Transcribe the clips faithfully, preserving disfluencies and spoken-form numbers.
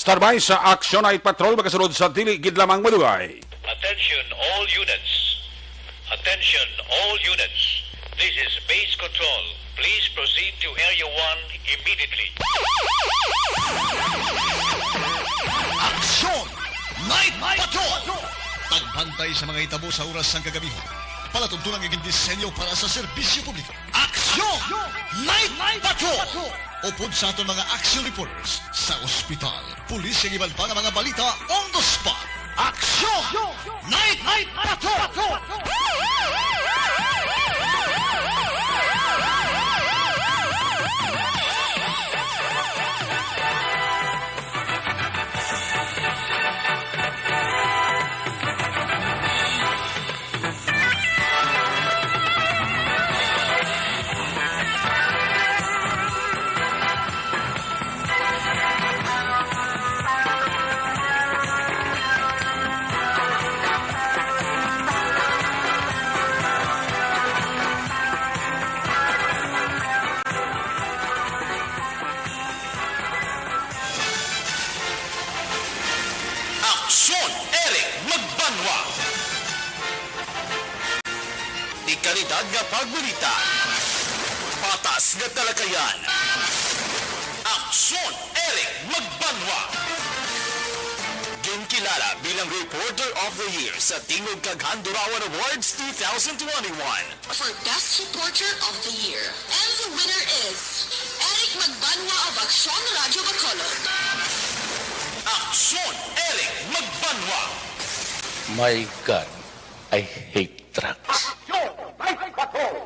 Tarbay sa Action Night Patrol, magasunod sa dili gid lamang madugay. Attention all units. Attention all units. This is base control. Please proceed to Area one immediately. Action Night Patrol! Pagbantay sa mga hitabo sa oras sang kagabi. Palatuntunan nga gindisenyo para sa serbisyo publiko. Action Night Patrol! Upod sa aton mga action reporters sa ospital, pulis, kag iban pa nga mga balita on the spot. Action Night Patrol! Aksyon, Eric Magbanwa. Dekalidad nga pagbalita. Patas nga talakayan. Aksyon, Eric Magbanwa. Ginkilala bilang Reporter of the Year sa Tingog kag Handurawan Awards two thousand twenty-one. For Best Reporter of the Year. And the winner is Eric Magbanwa of Aksyon Radio Bacolod. Aksyon, Eric Magbanwa. My God, I hate drugs. Aksyon, Night Patrol.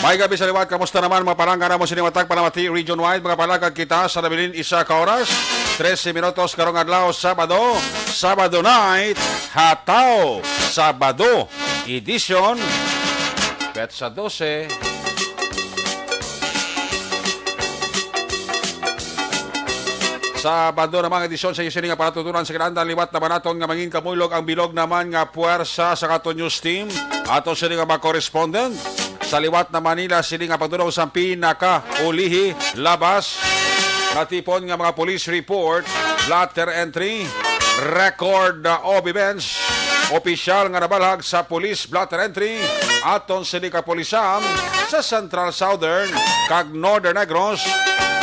May gabi sa liwat, kamusta naman mga palangga namon sini matag Palamati Region Wide? Mga palangga kita sa nabilin isa ka oras, trese minutos karong adlaw, Sabado, Sabado night, Hataw, Sabado edition, petsa dose. Sabado naman ang edisyon sa inyo sini nga palatutunan sa kinahanglan. Liwat naman naton nga mangin kamuylog ang bilog naman nga puwersa sa aton news team. Ato sini nga mga correspondent sa liwat na Manila, sini nga pagdulong sa pinakaulihi, labas natipon nga mga police report, blotter entry, record, uh, of events, opisyal nga nabalhag sa police blotter entry, aton sini kapulisan sa Central, Southern, kag Northern Negros.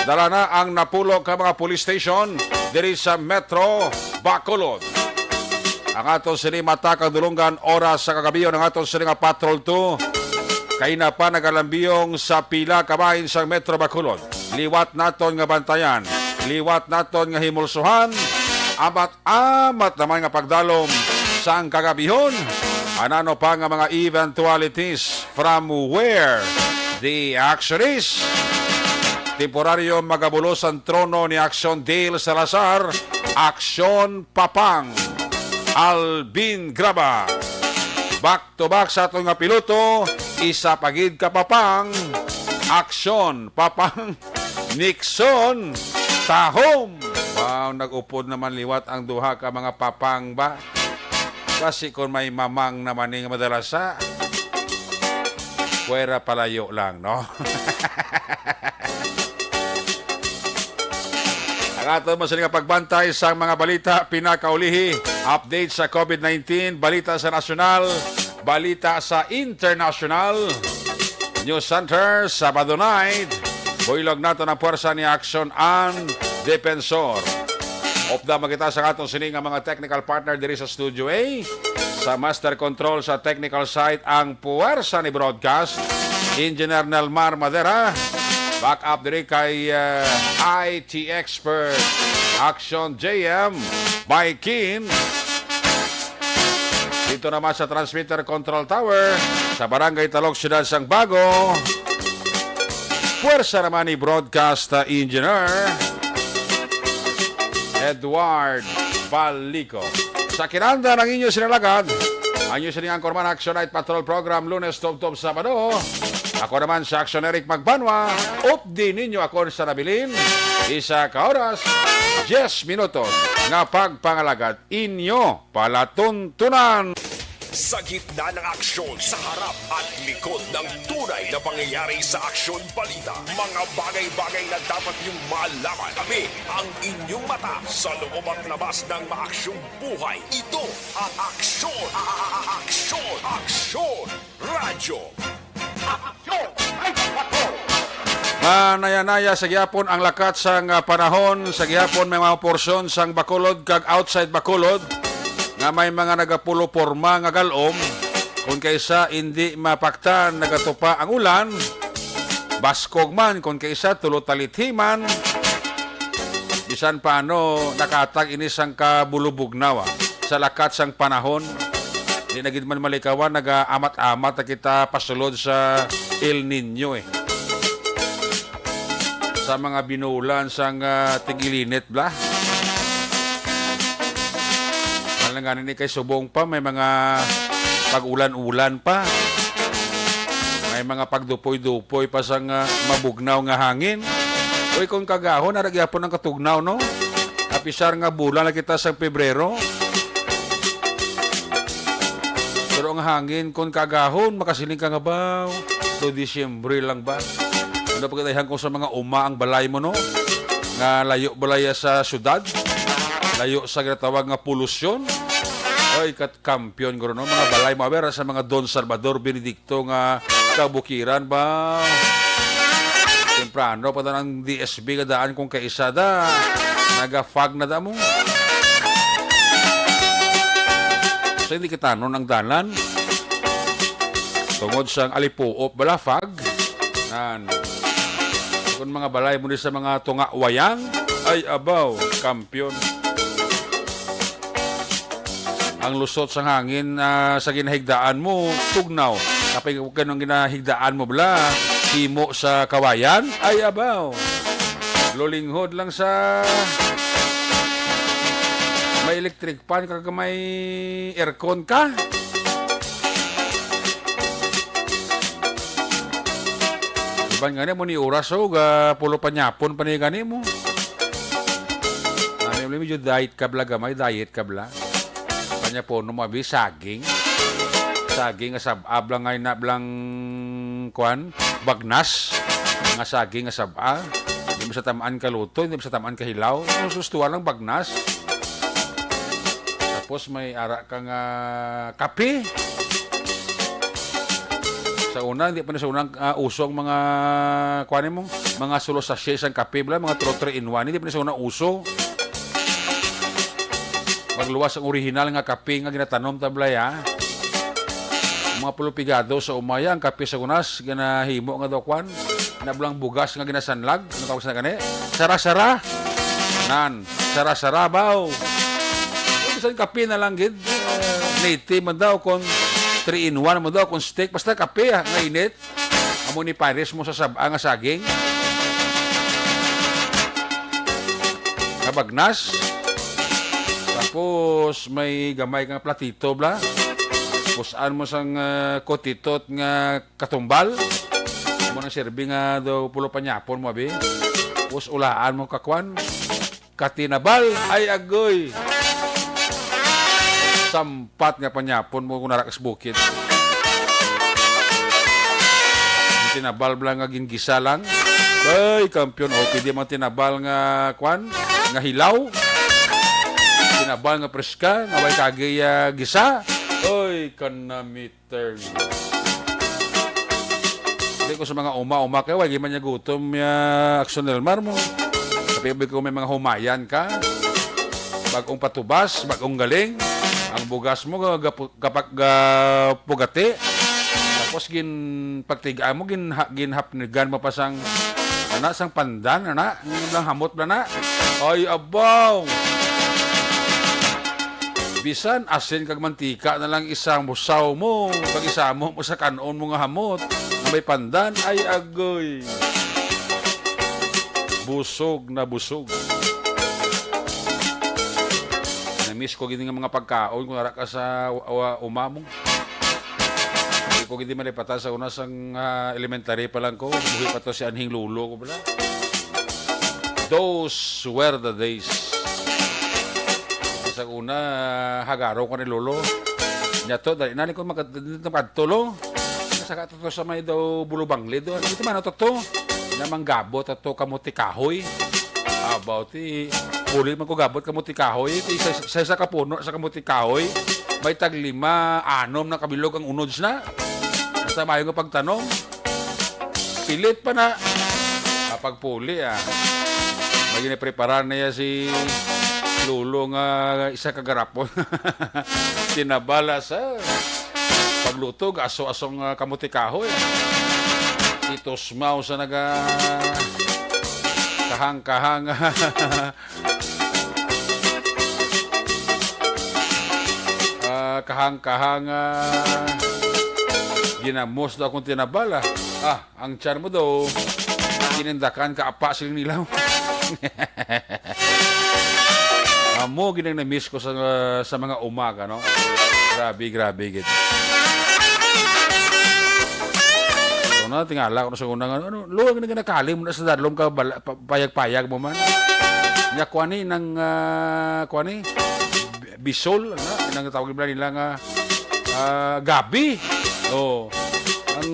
Dala na ang napulo ka mga police station diri sa Metro Bacolod. Ang aton sini mata kag dulonggan oras sa kagabion, ang aton sini nga Patrol two. Kaina pa nagalambiyong sa pila ka bahin sang Metro Bacolod. Liwat naton nga bantayan, liwat naton nga himulsuhan, amat-amat naman nga pagdalom sang kagabihon. Anano pa nga mga eventualities from where the action is. Temporaryo magabulos ang trono ni Aksyon Dale Salazar, Aksyon Papang Alvin Graba. Back to back sa aton nga piloto, isa pa gid ka Papang, Aksyon Papang Nixon Tahom. Wow, nag-upod naman liwat ang duha ka mga Papang ba? Basi kon may mamang naman ni nga madala sa, pwera palayo lang, no? Ang aton man sini nga pagbantay sa mga balita, pinakaulihi, update sa covid nineteen, balita sa nasyonal, balita sa internasyonal. News Center, Sabado night, buylog naton ang puwersa ni Aksyon an Defensor. Upda man kita sa aton sini nga mga technical partner diri sa Studio A, sa Master Control, sa technical side, ang puwersa ni Broadcast, Engineer Nelmar Madera. Back up diri kay, uh, I T expert, Action J M, Mike Kin. Dito naman sa Transmitter Control Tower, sa Barangay Talog, Siyudad sang Bago, puwersa naman ni Broadcast Engineer Edward Palico. Sa kinanda ng inyo sinalagad, ang inyo sining anchorman, Action Night Patrol Program, Lunes tubtob Sabado. Ako naman sa Action, Eric Magbanwa. Updi ninyo ako sa nabilin. Isa ka oras, diyes minutos nga pagpangalagad inyo palatuntunan. Sa gitna ng aksyon, sa harap at likod ng tunay na pangyayari sa Aksyon Balita, mga bagay-bagay na dapat niyong malaman. Kami ang inyong mata sa loob at labas ng maaksyong buhay. Ito ang Aksyon, a- a- a- Aksyon, Aksyon Radyo. Manaya-naya sa gihapon ang lakat sang, ah, panahon, sa gihapon may mga porsyon sang Bacolod kag outside Bacolod nga may mga nagapulo porma nga galom. Kung kaisa indi mapaktan, nagatupa ang ulan, baskog man, kung kaisa tulo talithiman. Bisan paano, nakatag ini sang kabulubugnaw, ah, sa lakat sang panahon. Di na gid man malikawan, nagaamat-amat na kita pasulod sa El Niño, eh. Sa mga binulan sang, ah, tig-ilinit, bla. Alang gani ni kay subong pa, may mga pag-ulan-ulan pa. May mga pagdupoy-dupoy pa sang, ah, mabugnaw nga hangin. Uy, kung kagahon, ara gyapon ang katugnaw, no? Apisar nga bulan na kita sa Pebrero. Pero ang hangin, kung kagahon, makasiling ka nga ba, to Disyembre lang ba? Ano pagkatayhan ko sa mga uma ang balay mo, no? Nga layo balay sa syudad, layo sa ginatawag nga polusyon. Ay, kat kampiyon guro, no? Mga balay mo, aber sa mga Don Salvador Benedicto nga kabukiran ba? Temprano pa ang D S B kadaan kung kaisa da. Naga-fog na da mo. So, hindi kita nun ang dalan. Tungod sang alipuop bala, fog. Nan. Kung mga balay mo ni sa mga tunga wayang, ay abaw, kampiyon. Ang lusot sang hangin, ah, sa ginahigdaan mo, tugnaw. Kapag kanong ginahigdaan mo, bala, himo sa kawayan, ay abaw. Lulinghod lang sa may electric fan kag may aircon ka. Iban gani mo ni oras, oh, ga pulo panyapon pa ni gani mo. Nami mo medyo diet ka bla gamay, diet ka bla. Panyaponon mo abi saging. Saging nga sab-a bla nga ina blang kuan, bagnas. Nga saging nga sab-a. Hindi mo sa tamaan kaluto, hindi mo sa tamaan kahilaw. Ang sustuan lang bagnas. Tapos may ara ka nga kape. Sa una, hindi pa na sa unang, ah, uso ang mga, kuwan mo, mga solo sachet sang kape, bla, mga three, three in one. Hindi pa na sa una uso. Magluwas ang original nga kape nga ginatanom ta, bla, ya. Mga pulupigado sa umaya, ang kape sa unas, ginahimo nga daw, kwan, na blang bugas nga ginasanlag. Ano tawag sa gani? Sara-sara. Nan, sara-sara, baw. Bisan kape na lang gid. Native man daw kung three in one mo daw, kung stick. Basta kape, ah, nga init. Amo ni pares mo sa sab-a nga saging. Nga bagnas. Tapos may gamay nga platito, bla. Pusan mo sang, ah, kotitot nga katumbal. Amo nang serbi nga daw pulo panyapon mo, abi. Tapos ulaan mo kakwan. Katinabal, ay agoy. Sampat nga panyapon mo kung narakas bukid. Ang tinabal bala nga gingisa lang. Ay, kampiyon, okay di man tinabal nga, kwan, nga hilaw. Tinabal nga preska, nga way kagi, ah, gisa. Oy, kanamit. Turn. Hindi ko sa mga uma-uma kay wagi man niya gutom ya Action Elmar mo. Tapi ko may mga humayan ka. Bagong patubas, bagong galing. Ang bugas mo ga-, gapu-, gapak-, gapugati. Tapos gin pagtigaan mo, gin-, ginhapnigan mo pa sang, ana, sang pandan, ana, yung lang hamot na na. Ay, abaw! Bisan asin kag mantika na lang isang busaw mo, pag isamo mo sa kanon mo nga hamot, nga may pandan, ay agoy. Busog na busog. Na-miss ko gid nga mga pagkaon kung ara ka sa, wa-, wa-, uma mo. Di ko gid malipatan sa una sang, ah, elementary pa lang ko. Buhi pa to si anhing lolo ko pala. Those were the days. Sa una, hagaro ko ni lolo. Nya to, dali na ni ko magad-, magad-, magad-, to, lo. Saka to, to sa may daw Bulubangli do. Ito man, to, to. Na manggabot ato kamuti kahoy. About, eh, puli man ko gabot kamuti kahoy. Ti sa, sa isa ka puno sa kamuti kahoy, may taglima, anom na kabilog ang unods na. Basta maayo nga pagtanom. Pilit pa na. Kapag puli, ah. May ginaprepara niya si lolo nga isa ka garapon. Tinabala sa pagluto, aso-asong, ah, kamuti kahoy. Itusmaw sa naga kahang-kahang. Ah, kahang-kahang, ah, ginamos daw akong tinabala. Ah, ang tiyan mo daw, kinindakan ka apa siling nilaw. Amo gid ang na-miss ko sa, sa mga umaga, no? Grabe, grabe gid. So na, tingala ko na sa una nga, ano, luwag na ginakali mo na sa dadlom ka bala-, pa-, payag-payag mo man. Nya, kuan ni, nang, ah, kuan ni, bi-, bisol, ano, nang tawag nila, nila nga, ah, gabi. Oh. Ang,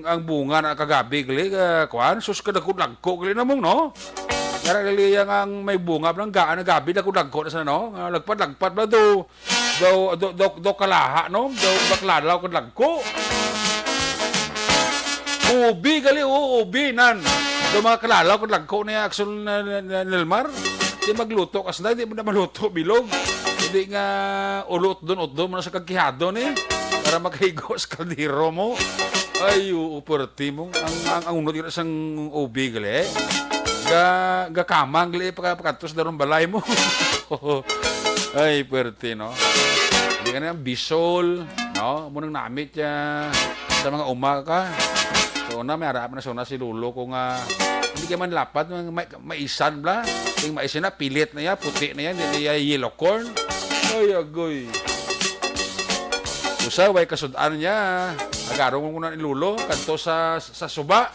ang bunga na kagabi, gali, ah, kuan, sus, kadagko-dagko, gali na mong, no? Yara gali yang ang may bunga, nang gaan na gabi, dagko-dagko na sa, no? Ah, lagpad-lagpad ba do? Daw, daw, daw, daw kalaha, no? Daw baklalaw kag lagko. Ubi gali, oo, ubi, nan. Daw mga kalalaw kag lagko ni Axel na, na, na, Nilmar. Di magluto ka sa, di mo na maluto, bilog. Hindi nga, ulot doon, ut doon mo na sa kagkihado ni. Para makahigo sa kaldero mo. Ay, oo, puwerte mo. Ang, ang, ang unod yun, isang ubi gali. Ga, gakamang gali, pagka-, pagkadto sa darong balay mo. Ay, puwerte, no? Hindi ka na yung bisol, no? Munang namit ya sa mga uma ka. So, una, may harap na sa una si lolo ko nga, hindi ka man lapat, may, may, maisan bla. Yung maisan na, pilit na ya, puti na ya, hindi na ya yellow corn. Ay, agoy. Usa, way kasud-an niya. Agarong mo na ni lolo, kadto sa, sa suba.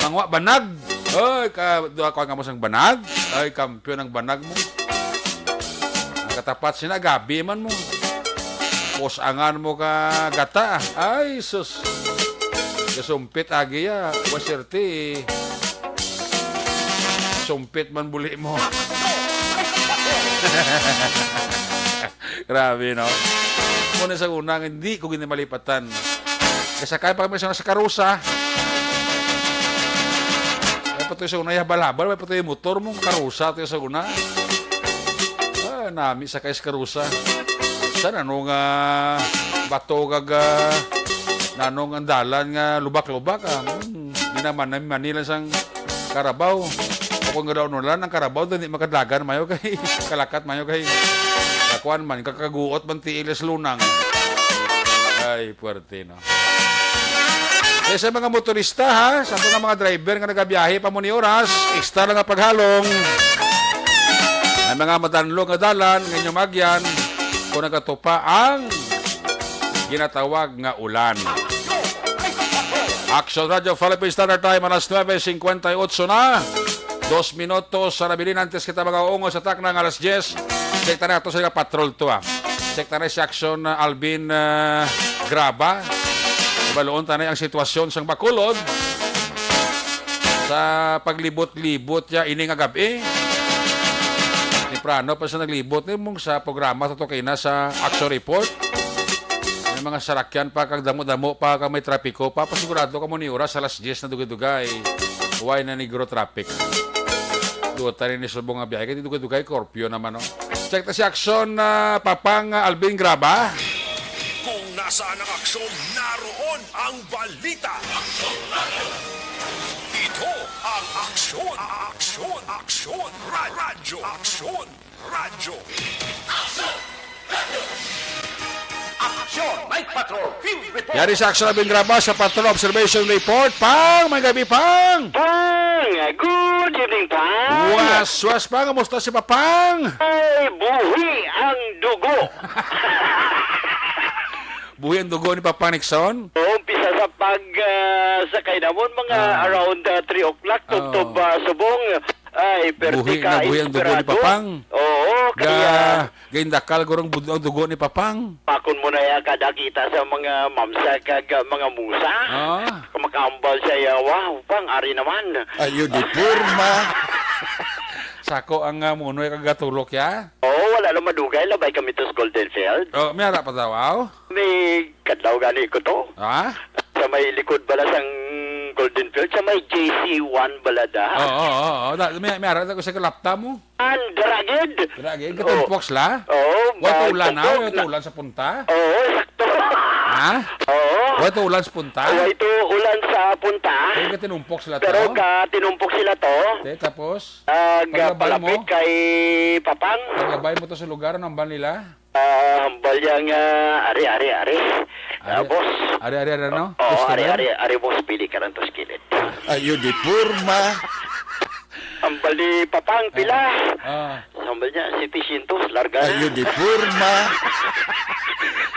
Mangwa banag. Oy, ka, duha ko ang amo sang banag. Ay, kampiyon ang banag mo. Ang katapat sina, gabi man mo. Pusangan mo ka gata. Ay, sus. Kasumpit agi ya. Waserte. Sumpit man buli mo. Grabe, no? Muna sa una, hindi ko ginamalipatan. Kasakay pa kami sa, sa karusa. May pa to sa una, habal-habal, may pa to yung motor mong karusa to sa una. Ah, nami sa kay sa karusa. Sa nanong, ah, bato kag, ah, nanong ang dalan nga lubak-lubak, ah. Hmm, di naman na Manila sang karabaw. O kung gadaw nulan ang karabaw, di makadlagan mayo kay kalakat mayo kay kakuan man, kakaguot man tiil sa lunang. Ay, puwerte, no? Eh, sa mga motorista, ha, sa mga, mga driver nga nagabiyahe pa mo ni oras, extra lang ang paghalong. May mga madanlog nga dalan nga inyong magyan kung nagatupa ang ginatawag nga ulan. Action Radio Philippine Standard Time, alas nuebe singkwenta y otso na. Dos minutos sa nabilin antes kita mga uungo sa takna nga alas diyes. Check ta na ato sa patrol to, ah. Check ta na si Action, ah, Alvin, ah, Graba. Ibaluon ta na ang sitwasyon sang Bacolod sa paglibot-libot ya ini nga gab-i. Temprano pa sa naglibot ni mong sa programa sa to kay na sa Action Report. May mga sarakyan pa kag damo-damo pa kag may trapiko pa. Pasigurado ka mo ni oras alas diyes na dugay-dugay. Why na negro traffic? Duta ni subong nga biyahe kay dugay-dugay curfew naman, no? Check ta si Action, ah, Papang, ah, Alvin Graba. Kung nasaan ang aksyon, naroon ang balita. Ito ang Aksyon, Aksyon, Aksyon, Ra-, Radyo, Aksyon, Radyo. Aksyon! Night Patrol Field Report. Yari sa Action Abin Graba sa Patrol Observation Report. Pang, may gabi, Pang! Pang! Good evening, Pang! Waswas, Pang. Kamusta si Papang? Ay, buhi ang dugo. Buhi ang dugo ni Papang Nixon? Oo, umpisa sa pag, ah, sakay namon, mga Ah. around, ah, three o'clock, Oo. tubtob, ah, subong. Ay, perte Buhi ka, na buhi ang dugo ni inspirado. Papang. Oo, Ga-, kaya gaindakal gurong bud-, ang dugo ni Papang. Pakon mo na ya kada kita sa mga mamsa kag, ah, mga musa. Ah. Makahambal siya, ya, wow, pang, ari naman. Ayo di porma. Sako ang, ah, munoy kag gatulok, ya? Oo, wala lang madugay, labay kami to sa Golden Field. Oh, may ara pa daw, aw? May kadlaw gani ko to. Ha? Sa may likod bala sang Golden Field, sa may J C one bala da. Oo, oo, oo. Da-, may, may ara ko sa kalapta mo. An, dara gid. Dara gid, Oo. katumpok sila? Oo, Way ba, tulan, ha? tumpok Way na. tulan sa punta? Oo, sakto. Ha? Oo. Way tulan sa punta? Way tulan sa punta. Pero katinumpok sila Pero to? ka tinumpok sila to. Te, tapos? Ah, Paglabay mo? palapit kay Papang. Paglabay mo to sa lugar, ano ang ban nila? Ah, hambal niya nga, ari, ari, ari. Ari, Ah, boss. ari, ari, ari, ano? Oo, Gusto ari, mo? ari, ari, boss, pili ka lang to sa kilid. Ayo di porma. Hambal ni Papang, pila? Ah. Hambal niya, setecientos, larga na. Ayo di porma.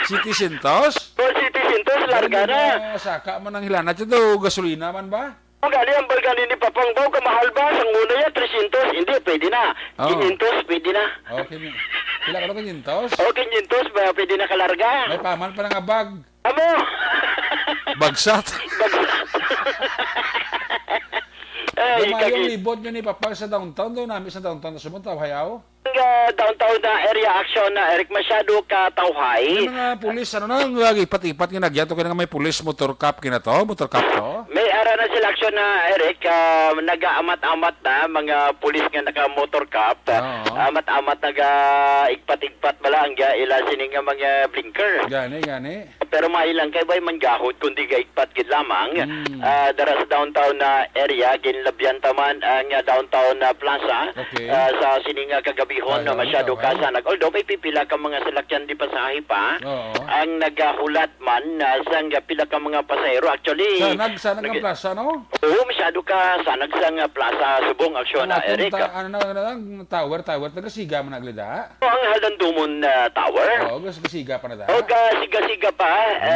Setecientos? Oh, setecientos, larga Ano na. ba? Saka man ang hilanat ito, gasolina man ba? Ang gali, ang balgani ni Papang, baw kamahal ba? Sang una yan, trescientos. Hindi, pwede na. Oo. Quinientos, pwede na. Okay. Pila ka na, quinientos? Oh, quinientos ba? Pwede na kalarga. May paman pa nga bag. Amo! Bagsat. Bagsat. Ay, Gamay yung kagi- libot nyo ni Papang sa downtown. Doon namin sa downtown na sumutaw, hayaw. Ang, ah, downtown na area action na Eric masyado ka tawhay. May mga pulis, ano na, ang lagi ipat-ipat nga nagyato kaya nga may pulis motor cop kina to, motor cop to? May ara na sila action na Eric, ah, nagaamat-amat na mga pulis nga naka motor cop. Oo. Amat-amat naga igpat-igpat bala ang ga-, ila sini nga mga blinker. Gani, gani. Pero maayo lang kay way manggahod kundi gaigpat gid lamang. Mm. Ah, dara sa downtown na area, ginlabyan ta man ang, ah, downtown na plaza. Okay. Ah, sa sini nga kagabihon Kaya na masyado ang ka tawag. sanag. Although may pipila ka mga salakyan di pasahe pa Oo. ang nagahulat man, ah, sang pila ka mga pasahero. Actually, Sanag, sanag ang nag- plaza, no? Oo, masyado ka sanag sang plaza subong aksyon Ang na, Eric. apunta, ano na, ano na, ang tower, tower, nagasiga man naglida. Ang Halandumon, ah, Tower. Oo, gas-, gasiga pa na da. O, gasiga-siga pa, ah,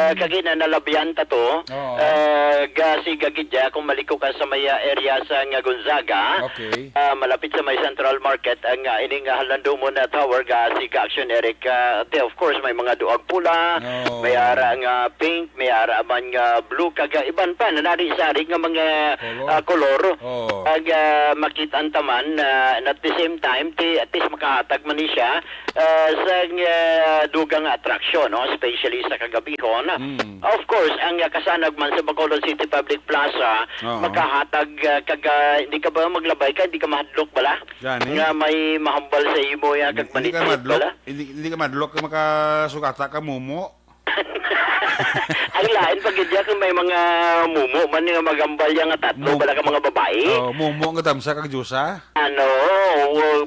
Mm. kagina nalabihan ta to. Oo. Ah, gasiga gid ya kung maliko ka sa may, ah, area sa nga Gonzaga. Okay. Ah, malapit sa may Central Market ang, ah, ining, ah, Halandumon na Tower, gasiga action, Eric. Ah, te, of course, may mga duag pula, Oo. may ara nga pink, may ara man nga blue, kag, ah, iban pa, nanari-sari nga mga, Color. ah, kolor. Oo. Kag, ah, makit-an ta man, ah, and at the same time, ti-, at least makahatag man ni siya, ah, sa, ah, dugang nga atraksyon, no? Especially sa kagabihon. Mm. Of course, ang, ah, kasanag man sa Bacolod City Public Plaza, Oo. makahatag, ah, kag, ah, hindi ka ba maglabay ka, hindi ka mahadlok bala? Gani. Nga may mahambal sa imo, ya, Hindi, kag hindi ka manitsit madlok, bala? hindi, hindi ka madlok, makasugata ka, mumo. Ang lain pa gid ya kung may mga mumo man nga magambal ya nga tatlo Oo. bala ka mga babae. Oo, mumo nga damsa kag jusa. Ano,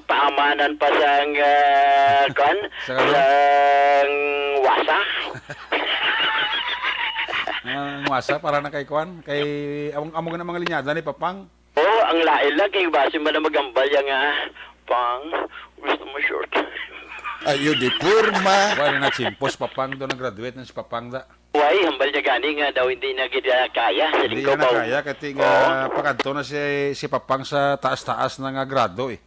paamanan pa sang, ah, kwan? Sa ano? Sang wasa. Ang wasa para na kay kwan, kay among, among na mga linyada ni Papang. Oh, ang lain lang kay basi man ang magambal ya nga, "Pang, gusto mo short?" Ayo di porma. Wala na chimpos, Papang, do nag-graduate na si Papang da. Way, hambal niya gani nga daw hindi na gid, ah, kaya sa Hindi lingkaw na ba? kaya, kati nga Oo. pakadto na si, si Papang sa taas-taas na nga grado, eh.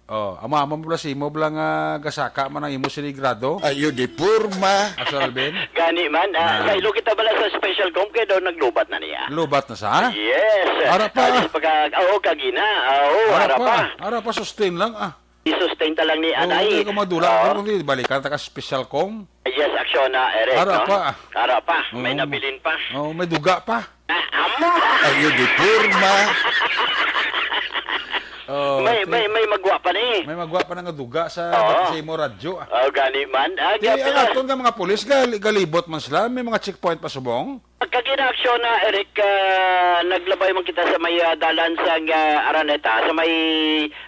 Oh, amo-amo mo bala si imo bala nga gasaka man ang imo sini grado? Ayo di porma. Aso Alvin? Gani man, ah, Na. sa ilo kita bala sa special com kay daw naglubat na niya. Lubat na sa? Yes. Ara pa. Alis pagka, oo, kagina. Oo, Ara ara pa. pa. Ara pa, sustain lang, ah. I-sustain ta lang ni Oo, anay. hindi ko madula. Oo. Pero hindi, balikan ta ka special com. Yes, aksyon na, Eric, Ara no? pa. Ara pa. May Oo. nabilin pa. Oo, may duga pa. Ah, amo. Ayo di porma. Oh, May, okay. may, may magwa pa ni. May magwa pa na nga duga sa Oo. sa imo radyo, ah. Oh, gani man. Ah, Di, ang gapila. aton nga mga pulis, gal-, galibot man sila. May mga checkpoint pa subong. Ang Kag inaaksyon na, Eric, ah, naglabay man kita sa may, ah, dalan sa, ah, Araneta, sa may,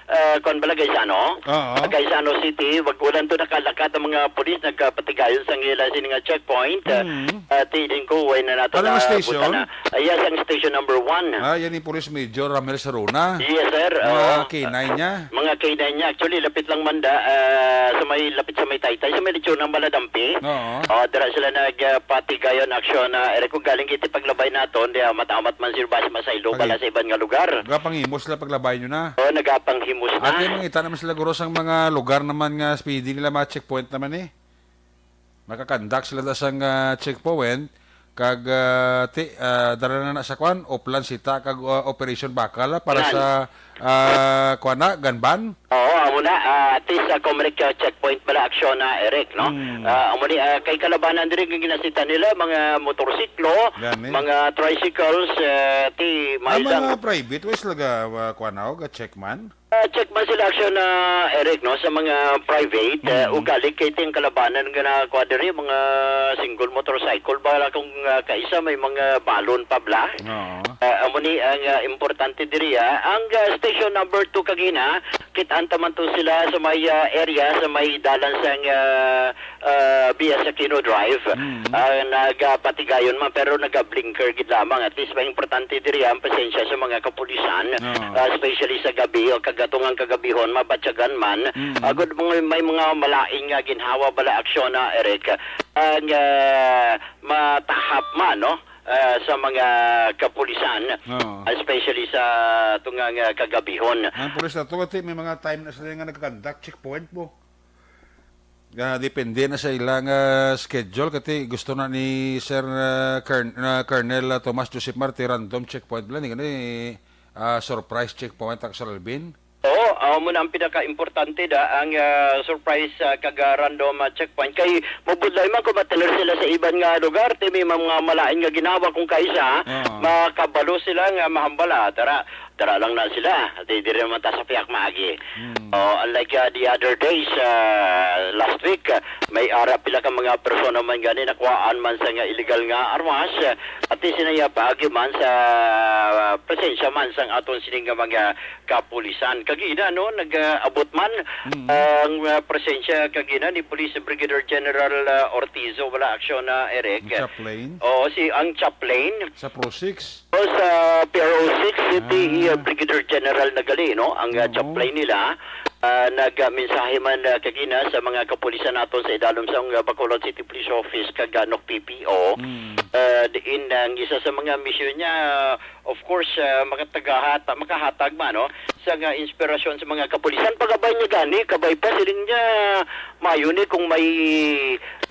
ah, kuwan bala, Gaisano? Oo. Gaisano City, wag ulan to nakalakat ang mga pulis, nagpatigayon sa ila sini nga checkpoint. Ah, Mm. ah, tidin ko, way na nato Ano nga na station? buta na. Ah, yes, ang station number one. Ah, yan yung Police Major Ramel Saruna. Yes, sir. Mga Oo. K nine niya. Mga K nine niya. Actually, lapit lang man da, ah, sa may, lapit sa may Taytay, sa may lechon ng Maladampi. Oo. Oh, dira sila nagpatigayon aksyon na, Eric, kung galing kiti paglabay naton, di amat-amat man sila basi masaylo Pagi- bala sa iban nga lugar. Nagapanghimus sila paglabay nyo na. Oh, nagapanghimus na. Ate, mangita naman sila, guro, sang mga lugar naman nga speedy nila mga checkpoint naman eh. Makakandak sila da sang, ah, checkpoint. Kag, ah, ti, ah, dara na na sa kwan, Oplan Sita, kag, ah, Operation Bakal, ah, para Nan. sa, ah, kwan na, Ganban. Oo, amo na, ah, at least, ah, Comrade, ah, checkpoint bala aksyon na, Eric, no? Hmm. Ah, amo ni, ah, kay kalabanan diri nga ginasita nila, mga motorsiklo, Gani. mga tricycles, eh, ti, Ang may mga isang private, way sila ga, ah, kwan na, ga check man? Ah, check man sila aksyon na, Eric, no, sa mga private, eh, Mm. ugali kay ting kalabanan nga na, kwan diri, mga single motorcycle, bala kung, ah, kaisa may mga balon pa bala. Oo. Ah, amo ni ang, ah, importante diri, ah. Ang, ah, station number two kagina, kit-an ta man to sila sa may, ah, area, sa may dalan sang, ah, ah, via Aquino Drive. Mm. Ah, nagapatigayon man, pero naga-blinker gid lamang. At least, may importante diri ang presensya sa mga kapulisan, Oo. ah, especially sa gabi o kagatungang kagabihon, mabatyagan man. Mm. Agud mga, may mga malain nga ginhawa bala aksyon na, Eric, ang, ah, matahap man, no? Ah, sa mga kapulisan, Oo. especially sa tungang, ah, kagabihon. Ang pulis na to, ati, may mga time na sila nga nagkakandak checkpoint mo. Ah, depende na sa ilang, ah, schedule. Kati gusto na ni Sir, ah, Kern-, ah, Colonel, ah, Tomas Joseph Marte, random checkpoint lang. Ni, ah, surprise checkpoint, Aksyon Alvin. Oo, ah, mo na ang pinaka-importante da, ang, ah, surprise, ah, kag, ah, random, ah, checkpoint. Kay mabudlay man kung matener sila sa iban nga lugar, ti may mga malain nga ginawa kung kaisa, Oo. makabalo sila nga mahambal, ah, tara, tara lang na sila. Di, di naman ta sa piyak maagi. Hmm. Oh, unlike, ah, the other days, ah, last week, ah, may ara pila ka mga persona man gani nakuhaan man sa nga illegal nga armas, ah, at di sinaya paagi man sa, ah, presensya man sang aton sining nga mga kapulisan. Kagina, no, nag-abot man Mm. ang, ah, presensya kagina ni Police Brigadier General, ah, Ortizo, wala aksyon na, Eric. Ang chaplain? Oo, si, ang chaplain. Sa Pro Six? O, sa P R O six, si Ah. Brigadier General na gali, no, ang, ah, Oo. chaplain nila. Ah, nagmensahe man, ah, kagina sa mga kapulisan naton sa idalom sa, ah, Bacolod City Police Office kag, ah, N O C P P O. Mm. Ah, diin ang isa sa mga misyon niya, Of course, ah, makatagahata-, makahatag man, no, sa nga inspirasyon sa mga kapulisan. Pagabay niya gani, kabay pa, siling niya, mayo ni kung may,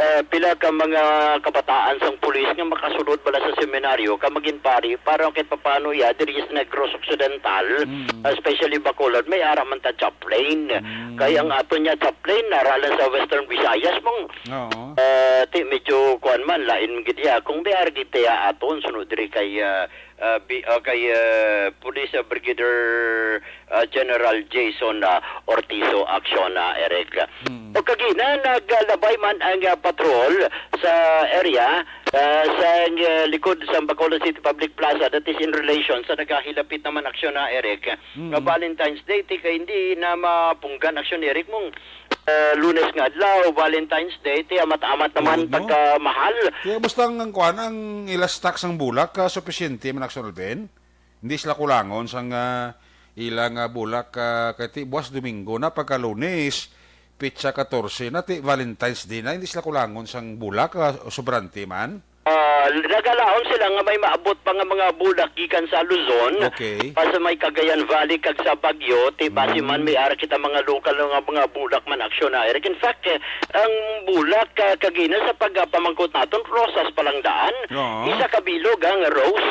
ah, pila ka mga kabataan sang pulis nga makasulod bala sa seminaryo, ka magin pari, para kahit papano, ya, diri sa Negros Occidental, Mm. especially Bacolod, may ara man ta chaplain. Mm. Kay ang aton niya chaplain, naralan sa Western Visayas, mong, Oo. ah, ti, medyo, kuwan man, lain gid ya. Kung may ara gid ya aton, sunod diri kay, ah, ah, bi-, ah, kay, ah, Police, ah, Brigadier, ah, General Jason, ah, Ortizo aksyon, ah, Eric. Mm. O kagina, naglabay man ang, ah, patrol sa area, ah, sa, ah, likod sa Bacolod City Public Plaza, that is in relation sa nagahilapit naman aksyon na, Eric, Mm. nga Valentine's Day, ti kay hindi na mapunggan aksyon, Eric, mong ah, Lunes nga adlaw, Valentine's Day, ti amat-amat naman Tuod, no? pagkamahal. Kaya basta ang, ang kuwan, ang ila stock sang bulak, ah, supisyente man, Aksyon Alvin. Hindi sila kulangon sang, ah, ila nga bulak, ah, kay ti buwas Domingo na, pagka Lunes, petsa katorse na, ti Valentine's Day na, hindi sila kulangon sang bulak, ah, sobrante man. Ah, nagalaom sila nga may maabot pa nga mga bulak gikan sa Luzon, Okay. pa sa may Cagayan Valley kag sa Baguio, ti basi Mm. man may ara kita mga lokal nga mga bulak man aksyon na. In fact, eh, ang bulak, ah, kagina sa pagpamangkot naton, rosas pa lang daan. Oo. Isa ka bilog ang rose,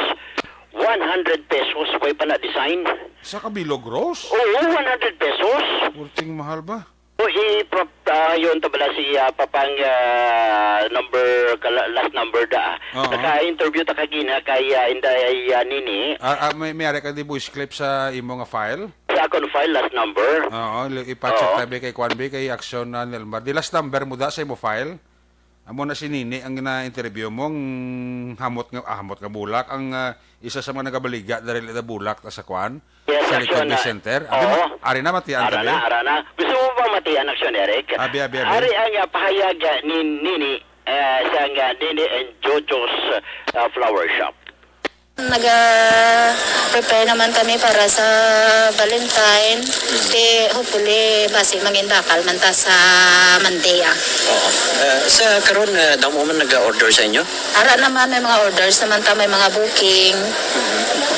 one hundred pesos, way pa na design. Isa ka bilog rose? Oo, one hundred pesos. Purting mahal ba? O, i-, pro-, ah, yun, tabala si, ah, Papang, ah, number, kala-, last number da. Oo. Naka-interview ta kagina kay, ah, Inday, ah, Nini. Ah, ah, may, may ari ka di voice clip sa imo nga file? Sa akon file, last number. Oo, li-, ipa-check Oo. tabi kay Kwan Bi, kay Aksyon na Nelmar. Di last number mo da sa imo file? Amo na si Nini ang na-interview mo, ang hamot nga, ah, hamot nga bulak, ang, ah, isa sa mga nagabaligya diri sa bulak ta sa kwan, Yes, sa likod Action, ng ah, center. Abi oo. Ma-, ari na, matian Ara ta, na, be? Ara na. Gusto mo ba matian, Action Eric? Abi, abi, abi. Ari ang, ah, pahayag, ah, ni Nini, eh, sa, ah, Nini and Jojo's, ah, Flower Shop. Naga-prepare naman kami para sa Valentine. Di, hopefully, basi mangin bakal man ta sa Monday, ah. Oo. Ah, sa karon, ah, damo man nag-order sa inyo? Ara naman, may mga orders naman ta, may mga booking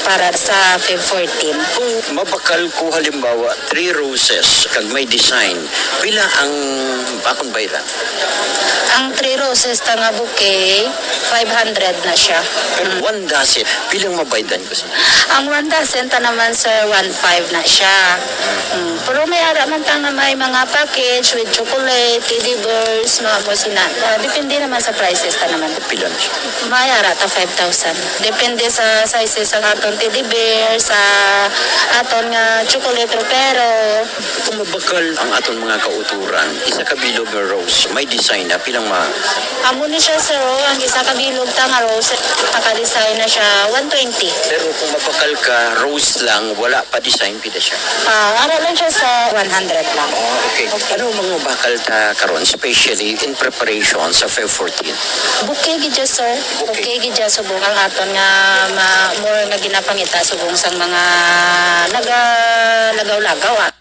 para sa Feb fourteen. Kung mabakal ko, halimbawa, three roses, kag may design, pila ang akon bayran? Ang three roses ta nga bouquet, five hundred na siya. Pero one dozen, pilang mabaydan ko sa Ang one dozen ta naman, sir, one five na siya. Mm. Pero may ara man ta nga may mga package with chocolate, teddy bears, mga mo sina. Ah, depende naman sa prices ta naman. Pila na siya? May ara ta five thousand. Depende sa sizes sa aton teddy bear, sa aton nga chocolate ropero. Kung mabakal ang aton mga kauturan, isa ka bilog nga rose, may design na pilang ma... Amo ni siya, sir, oh, ang isa ka bilog ta nga rose, naka-design na siya, one twenty. Pero kung mabakal ka, rose lang, wala pa design, pila siya? Ah, ara lang siya sa one hundred lang. Oh, okay. Ano ang mga bakal ta karon, especially in preparation sa Feb fourteen? Bouquet gid siya, sir. Bouquet. Bouquet gid siya, subong ang aton nga ma, more nga ginapangita subong sang mga naga lagaw-lagaw, ah.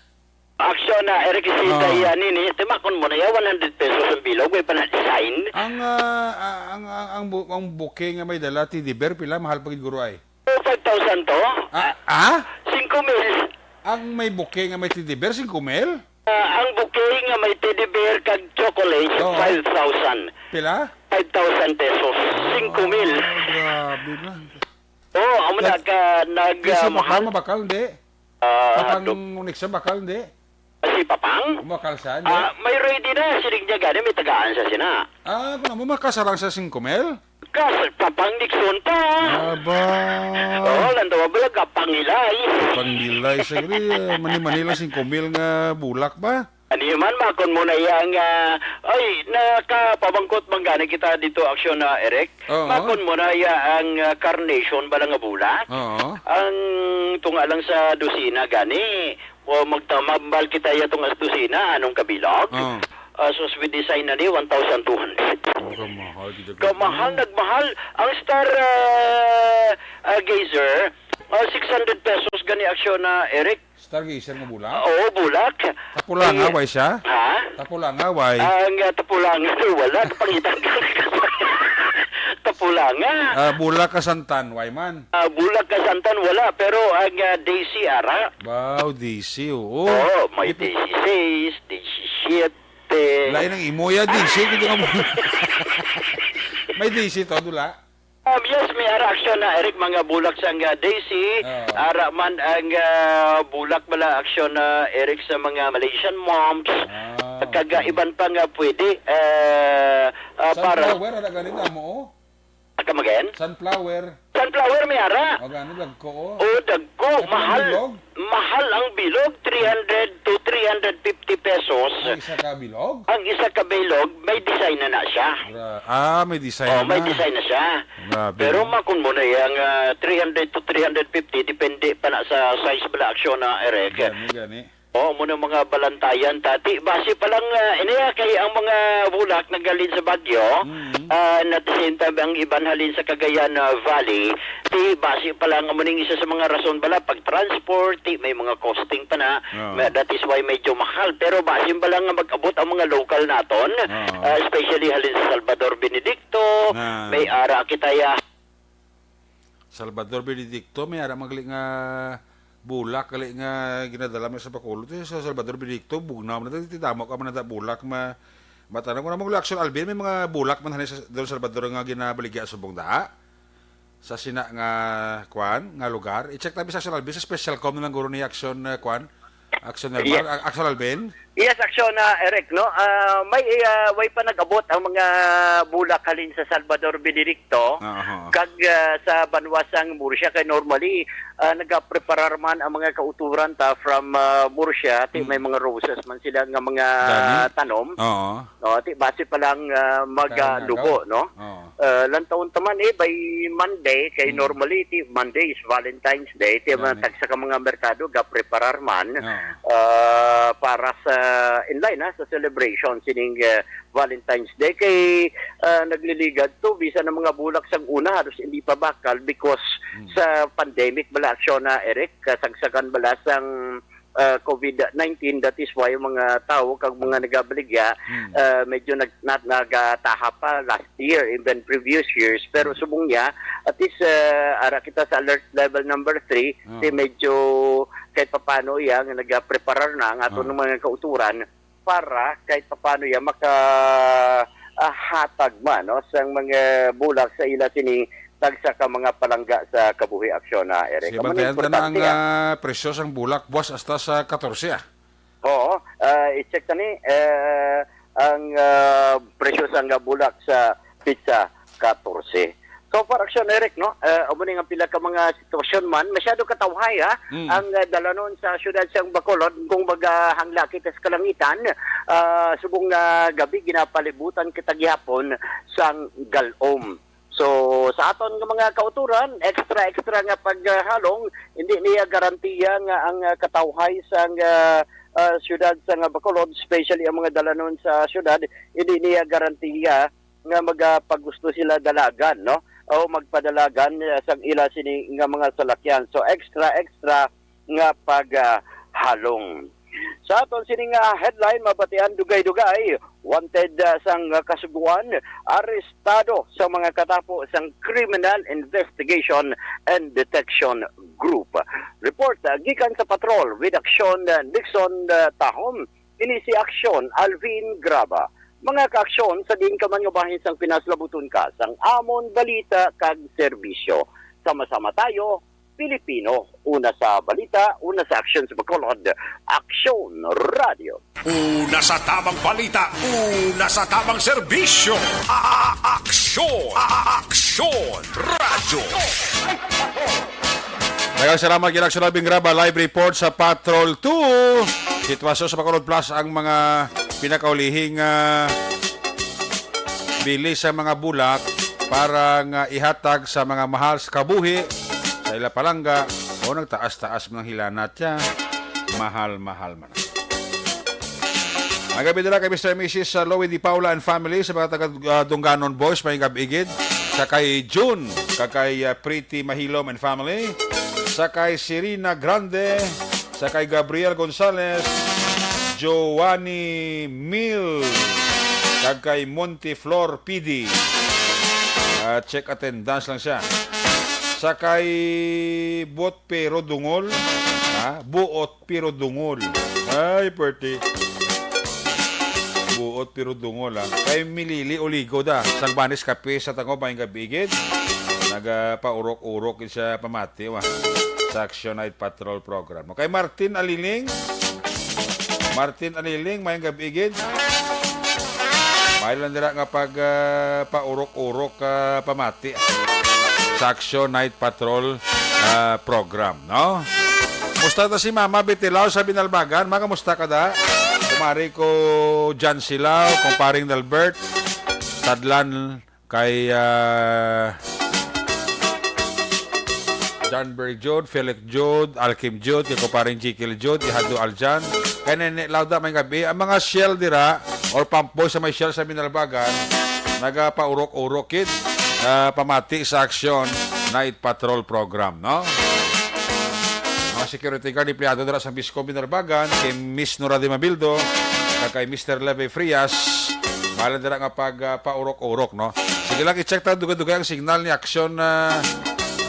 Action na, Eric, isita Ah. iya Nini, timakon mo na iya, one hundred pesos ang bilog, may pa na-design. Ang, ah, ah, ang, ang, ang, bu- ang bouquet nga may dala, teddy bear, pila? Mahal pa gid guro ay. Oh, five thousand to? Ah, ah? Singko mil. Ang may bouquet nga may teddy bear, singko mil? Ah, ang bouquet nga may teddy bear kag chocolate, Oo. five thousand. Pila? Five thousand pesos. Singko mil. Ah, grabe na. Oh, amo na ka nag Kasi ah, bakal, mahal. Mabakal, hindi. Ah, Kapag do- unix siya, bakal, hindi. Si Papang? Mabakal siya, hindi. Ah, may ready na, siling niya gani, may tagaan sa sina. Ah, kung mo makasarang sa singko mil? Kas, Papang Nixon pa. Aba. Oh, lantawa bala ka pangilay. Pangilay sa gani, eh, mani-mani lang singko mil nga bulak ba? Ani man, makon mo na iya nga, ay, nakapabangkot man gani kita dito, Action na, Eric. Oo. Makon mo na iya ang ah, carnation bala nga bulak. Oo. Ang tunga lang sa dosina gani, o magtamambal kita iya tunga sa dosina, anong kabilog? Oo. Ah, sus, with design na ni, one thousand two hundred. Ang kamahal, gid. Kamahal, nagmahal. Ang star ah, ah, gazer, ah, six hundred pesos gani, Action na, Eric. Stargazer nga bulak? Oo, bulak. Tapulanga, Ay, way siya? Ha? Tapulanga, way. Ang uh, Tapulanga, wala. Pangitang ka. Tapulanga. Ah, bulak ka santan, way man. Ah, bulak ka santan, wala. Pero ang ah, Daisy, ara. Wow, Daisy, oo. Oo, may Ipi- Daisy six, Daisy siete. Lain ang imo ya, Daisy. Kita nga mo. May Daisy to, dula. Um, yes, may ara, Action na, Eric, mga bulak sa nga Daisy. Oo. Ara man ang ah, bulak bala, Action na, Eric, sa mga Malaysian moms. Ah, Kag ah, okay. Iban pa nga pwede. Ah, ah, para Sunflower, ada gani na mo, oh. Come again? Sunflower. Sunflower may ara. O gani, lagko, oh. O, dagko. Kapila Mahal. bilog? Mahal ang bilog. Three hundred to three hundred fifty pesos. Ang isa ka bilog? Ang isa ka bilog, may design na na siya. Gra- ah, may design Oh, na. may design na siya. Grabe, Pero no? Makon mo na yung ah, three hundred to three hundred fifty, depende pa na sa size bala, Action na, Eric. Gani, gani. Oh, mo na mga balantayan, tati. Base pa lang, ah, iniya kay ang mga bulak naghalin sa Baguio, Mm. ah, and at the same time, ang iban halin sa Cagayan ah, Valley, ti base pa lang, amo ning isa sa mga rason bala, pag transport, ti may mga costing pa na. Oo. May- that is why medyo mahal. Pero base pa lang nga mag-abot ang mga local naton, Oo. ah, especially halin sa Salvador Benedicto, Ah. may ara kita ya. Salvador Benedicto, may ara magli nga bulak, gali nga ginadala mo sa Bacolod. Sa Salvador Benedicto, bugnaw man na, ti damo ka man na bulak, ma, matanong ko na mo, Action Alvin, may mga bulak man halin sa Don Salvador nga ginabaligya subong da? Sa sina nga, kwan, nga lugar? I-check tabi sa Action Alvin, sa special com na lang guro ni Action, uh, kwan? Action Alvin? Yeah. A- Action Alvin? Yes, aksyon na, Eric, no? Ah, may, ah, way pa nag-abot ang mga bulak halin sa Salvador Benedicto, Aha. kag, ah, sa banwa sang Murcia, kay normally, ah, nagapreparar man ang mga kauturan ta from, ah, Murcia, ti Mm. may mga roses man sila nga mga Gani? tanom. Oo. No, ti base pa lang, ah, Kaya nga, magalubo, no? Oo. Ah, lantawon ta man, eh, by Monday, kay Mm. normally, ti Monday is Valentine's Day, ti Gani. mga tagsa ka mga merkado gapreparar man, Oo. ah, para sa, in line, ha, sa celebration sining, ah, Valentine's Day. Kay, ah, nagliligad to, bisan ang mga bulak sang una, halos hindi pa bakal because Mm. sa pandemic bala, aksyon na, Eric, kasagsagan bala sang, ah, covid nineteen. That is why ang mga tao kag mga nagabaligya, Mm. ah, medyo nag-, nat-, nagataha pa last year, even previous years. Pero Mm. subong niya, at least, ah, ara kita sa alert level number three, Oo. ti medyo kahit papano iya nga nagapreparar na ang aton Oo. mga kauturan para kahit papano iya maka, ah, hatag man, no, sang mga bulak sa ila sini tagsa ka mga palangga sa kabuhi, aksyon na, Eric. Sige, Amo na bantayan ta na ang, importante, ah. ah, presyo sang bulak buwas hasta sa katorse, ah. Oo, ah, i-check ta ni, eh, ang, ah, presyo sang, ah, bulak sa petsa katorse. So far, aksyon, Eric, no? Eh, amo ni nga pila ka mga sitwasyon man, masyado katawhay, ha? Mm. Ang, ah, dalanon sa siyudad sang Bacolod, kung maghangla kita sa kalangitan, ah, subong nga gabi, ginapalibutan kita gihapon sang galom. So, sa aton nga mga kauturan, extra, extra nga paghalong, hindi niya garantiya nga ang, ah, katawhay sang, ah, ah, siyudad sang Bacolod, especially ang mga dalanon sa siyudad, hindi niya garantiya nga magapagusto sila dalagan, no? O magpadalagan, ah, sang ila sini nga mga salakyan. So, extra, extra nga paghalong. Sa aton sini nga headline, mabatian dugay-dugay, wanted, ah, sang kasugoan, arestado sa mga katapo sang Criminal Investigation and Detection Group. Report, ah, gikan sa patrol with aksyon, ah, Nixon, ah, Tahom, ini si aksyon Alvin Graba. Mga kaaksyon, sa diin ka man nga bahin sang Pinas, labuton ka sang amon balita kag serbisyo. Sama-sama tayo, Pilipino. Una sa balita, una sa aksyon sa Bacolod, Aksyon Radio. Una sa tamang balita, una sa tamang serbisyo. A-, a-, aksyon, a-, a-, aksyon, radyo. Daghang salamat, Ginaksyon Alvin Graba. Live report sa Patrol two. Sitwasyon sa Bacolod Plus ang mga pinakaulihing, ah, bili sa mga bulak para nga ihatag sa mga mahal sa kabuhi, sa ila palangga, o nagtaas-taas man ang hilanat siya, mahal-mahal man. Ang gabi nila kay Mister and Missus Louie Di Paula and family, sa mga taga, ah, Dunganon Boys, may gab-igid, sa kay June, kag kay, ah, Pretty Mahilom and family, sa kay Serena Grande, sa kay Gabriel Gonzalez, Giovanni Mil, kag kay Montiflor P D. Ah, check attendance lang siya. Sa kay Buot Pero Dungol, ha? Buot Pero Dungol. Ay, pwerte. Buot Pero Dungol, ha? Kay Milili Oligo da. Sang Banis Kape sa Tango, Bayang Gabigid. Nagapaurok-urok gid siya pamati, wa. Sa Action Night Patrol Program. Kay Martin Aliling. Martin Aliling, mayang gab-i gid. May lang dira nga pag, ah, paurok-urok, ah, pamati sa Action Night Patrol, ah, Program, no? Musta ta si Mama Bitilaw sa Binalbagan? Ma, kamusta ka da? Kumari ko John Silao, kumparing Dalbert, Tadlan, kay, ah, John Berg Jude, Felix Jude, Alkim Jude, kay kumparing Jekyll Jude, Ihado Aljan, kay Nene Lauda, may gabi. Ang mga Shell dira, or pump boy sa may Shell sa Binalbagan, nagapaurok-urok kid, ah, pamati sa Action Night Patrol Program, no? Mga security guard, empleyado dira sa Bisco Binalbagan, kay Miss Nora de Mabildo, kag kay Mister Leve Frias, bahala dira nga pag, ah, paurok-urok, no? Sige lang, i-check ta, dugay-dugay ang signal ni Action, ah,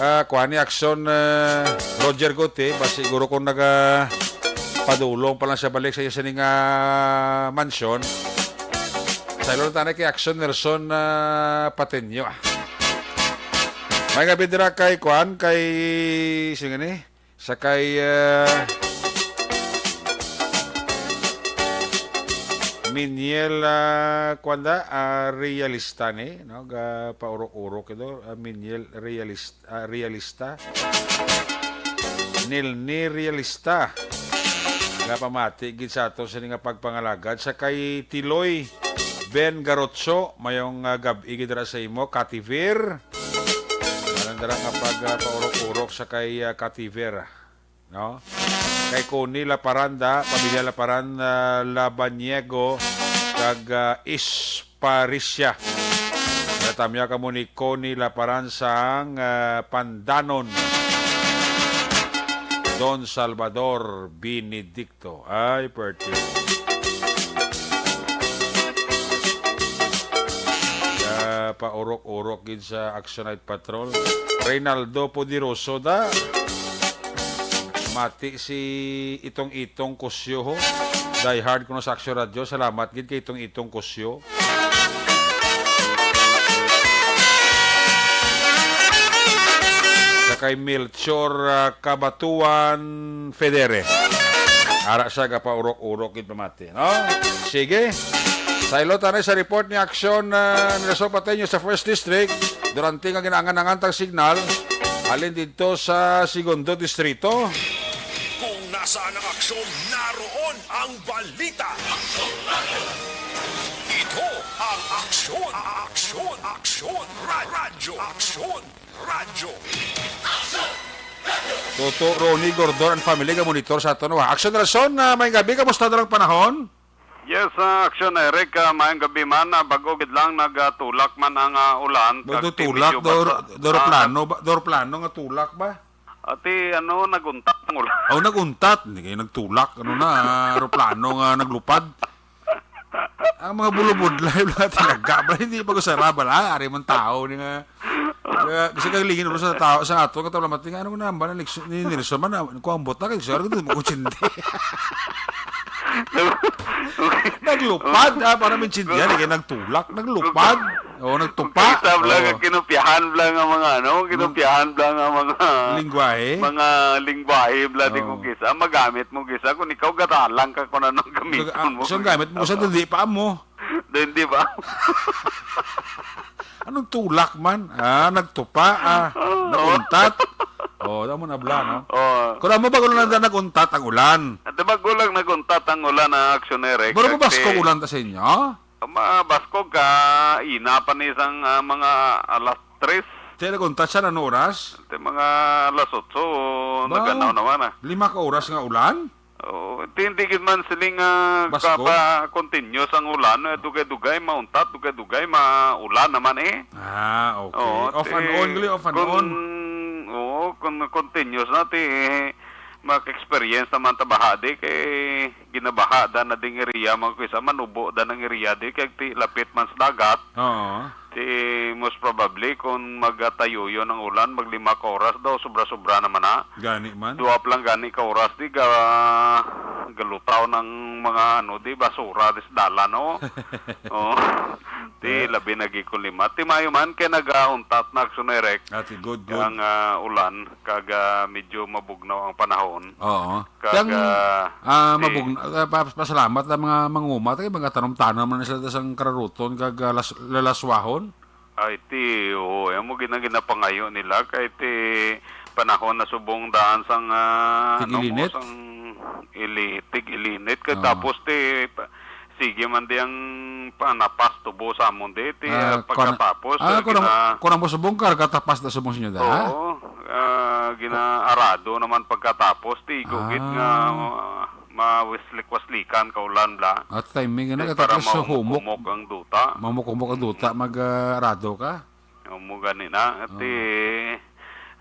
ah, kuha ni Action, ah, Roger Guti, ba siguro kung naga padulong pa lang siya balik sa iya sining, ah, mansyon. Sa ilo na tanay kay Action Nelson, ah, Patenyo, ah. May gabi dira kay kuan, kay, sino ni? Sa kay, ah, Miniel, ah, kuwan da, ah, Realista ni, no? Ga paurok-urok ito, ah, Miniel Realis-, ah, Realista. Nilni Realista. Nga pamati gid sa ato sini nga pagpangalagad sa kay Tiloy Ben Garotso, mayong, ah, gab-i gid ra sa imo, Kativir. Anong dara nga pag, ah, paurok-urok sa kay, ah, Kativir, no? Kay Connie Laparanda, pamilya Laparan, ah, Labaniego, kag, ah, Isparisya. Natamya kamo ni Connie Laparan sang, ah, Pandanon. Don Salvador Benedicto. Ay, perte. Ah, paurok-urok gid sa Action Night Patrol. Reynaldo Poderoso da. Mati si Itong-Itong Kusyo, ho. Die hard kuno sa Action Radio. Salamat gid kay Itong-Itong Kusyo. Sa kay Melchor, ah, Kabatuan Federe. Ara siya gapaurok-urok gid pamati, no? Sige. Saylo ta na sa report ni Action, ah, ni Rason Pateño sa First District. Durante nga ginaangan-angan tang signal, halin didto sa Segundo Distrito. Kung nasaan ang aksyon, naroon ang balita. Ito ang Aksyon, Aksyon, Aksyon, Ra-, Radyo, Aksyon, Radyo. Toto Ronnie Gordon and family, ga-monitor sa ato, no? Action Rason, ah, may gabi, kamusta na lang panahon? Yes, ah, Action Eric, ah, maayong gabi man, ah, bago gid lang nagatulak man ang, ah, ulan, kag Magtutulak, medyo dor-, basa. Doroplano Ah, ba? Doroplano nga tulak ba? Ati, ano, naguntat ang ulan. Oh, naguntat. Hindi kayo nagtulak. Ano na, ah, aeroplano nga naglupad. Ang mga bulubudlay, mga tinaga, ba, hindi pa ko saraba, la. Ari man tao, ni nga. Kaya, kasi kag lingin ulo sa tao, sa ato, nga tao, lamati nga, ano na, ba, na, ni Nelson man, ah, kuwang bot na, kay siya, ano, kutsindi. Naglupad, ah, para may tsindihan, eh, kaya nagtulak, naglupad. Oh, nagtupa. Kung isa lang Oh. ang kinupiyahan lang ang mga, ano, kinupiyahan lang ang mga Lingwahe? mga lingwahe, bla, di Oh. ko kisa, magamit mo kisa, kung ikaw gatalang ka kung anong gamiton Ang, mo. so, ang gamit mo sa Ang dili pa mo. Di, di ba? Anong tulak man? Ah, nagtupa, ah, Oo. naguntat. Oh, tamo na bla, no? Oo. Kung amo ba, kung lang naguntat ang ulan? At di ba, gulang naguntat ang ulan, ah, Action Eric? Pero Kag mabaskog ti-, ulan ta sa inyo? Mabaskog ka, ina pa ni isang, ah, mga alas tres. Ti naguntat siya, ano oras? Ti mga alas otso, Ba? naganaw naman, ah. Lima ka oras nga ulan? Oo, ti, hindi gid man siling, ah, Baskog? kapa continuous ang ulan, eh, dugay-dugay mauntat, dugay-dugay maulan naman, eh. Ah, okay. Oo, Off and ti, on, gali, off and kun, on. oo, kun continuous na, ti, eh, maka-experience naman ta baha di, kay ginabaha da na ding area, mga kuya, manubo da ng area di, kay ti lapit man sa dagat. Oo. Ti, most probably, kung magatayo yun ang ulan, maglima ka oras daw, sobra-sobra naman na. Gani man. Duwa pa lang gani ka oras, di ga-, galutaw ng mga, ano, di, basura, di sa dalan, no? Oh. Ti, Yeah. labi na gid kung lima. Ti, mayo man, kay nagauntat na, Action Eric, Ati, good, good. ang, ah, ulan, kag, ah, medyo mabugnaw ang panahon. Oo. Kag, Kang, ah, ah, ti, mabugn-, ah, pa-, pasalamat ang mga manguma, kay mga tanom-tanom man sila sang kararuton, kag, ah, las-, lalaswahon. Ay, ti, oo, yan mo gina-, ginapangayo nila, kay ti, panahon na subong daan sang, ah, ano mo, Tig-ilinit? sang ili-, tig-ilinit, kay Oo. tapos ti, pa-, sige man di ang panapas tubo sa amon di, ti, Ah, ah, pagkatapos, kuwan-, ah, ah, kuwan-, gina- kuwan mo subong, karga tapas na subong sa inyo da, ha? Oo, ah, ginaarado naman pagkatapos, ti, igugit Ah. nga, ah, mawaslik-waslikan ka ulan, bla. At timing na, Ti, katapos para sa humok. mahumok-humok ang duta. Mahumok-humok ang duta, Mm. mag, ah, arado ka? Amo gani na. Ti, Oo.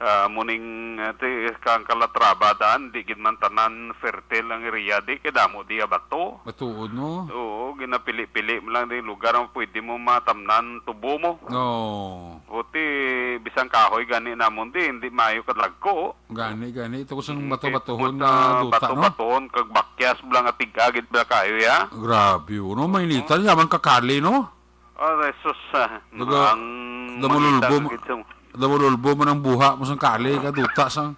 ah, muning, ah, ti, kang Calatrava daan, di gid man tanan fertile ang area di, kay damo di bato. Matuod, no? Oo, ginapili-pili mo lang di lugar ang pwede mo matamnan tubo mo. Oo. O ti, bisang kahoy gani namon di, hindi maayo kadagko. Gani, gani. Ito ko sang Mm, bato-batohon kay nga tungod duta, sa no? bato-batohon, kag bakyas, bla nga tig-a gid bla kayo, ya. Grabe, no? Mainitan, Mm. yaman kakali, no? Ah, Jesus, ah, Daga-, ang damululbo. mangita gid sa Damululbo man ang buha mo sang kali, kaduta sang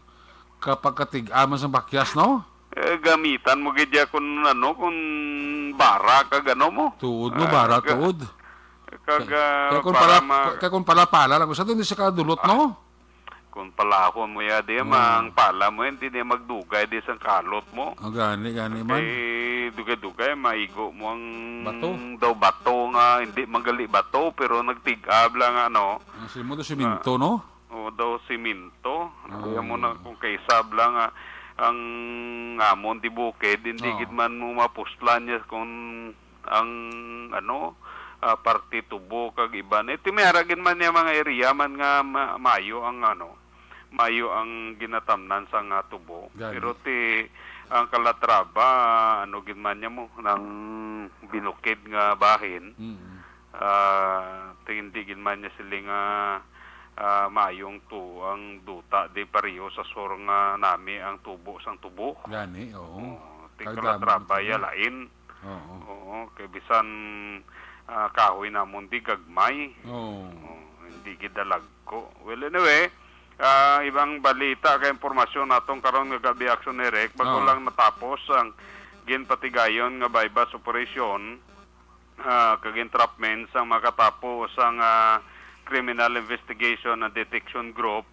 kapagkatig-a man sang bakyas, no? Eh, gamitan mo gid ya kun ano, kun bara kag ano mo. Tuod mo, Ah, bara, ka-, tuod. Kag, Kay, ah, kay kung para pala, ma- kay kung pala-pala lang, sa doon sa kadulot, Ah. no? Kung palahon mo ya, di Oo. mang pala mo, hindi niya magdugay di sang kalot mo. Ah, gani, gani man. Kay dugay-dugay, maigo mo ang Bato. daw bato nga, hindi magali bato, pero nagtig-ab lang, ano. Ang simo to, siminto, no? O daw siminto. Oo. Kaya mo na kung kaisab lang, ah, ang amon di bukid, hindi Oo. gid man mo mapuslan niya kung ang, ano, ah, parte tubo kag iban. Iti may ara gid man niya mga area man nga ma-, mayo ang, ano, mayo ang ginatamnan sa nga tubo. Gani. Pero ti ang Calatrava, ano gid man niya mo, nang binukid nga bahin. Mm. Ah, ti hindi gid man niya sila nga, ah, maayong tu-, ang duta di pareho sa sur nga nami ang tubo sang tubo. Gani, oo. Oo, ti Kag Calatrava damo ya sila. lain. Oo. Oo, kay bisan, ah, kahoy namon di gagmay. Oo. Oo, hindi gid dalagko. Well, anyway, ah, ibang balita kay impormasyon natong karon nga gabi, Action Eric, bago Oo. lang matapos ang ginpatigayon nga buy-bust operation, ah, kag entrapment sang makatapo sang, ah, Criminal Investigation and Detection Group,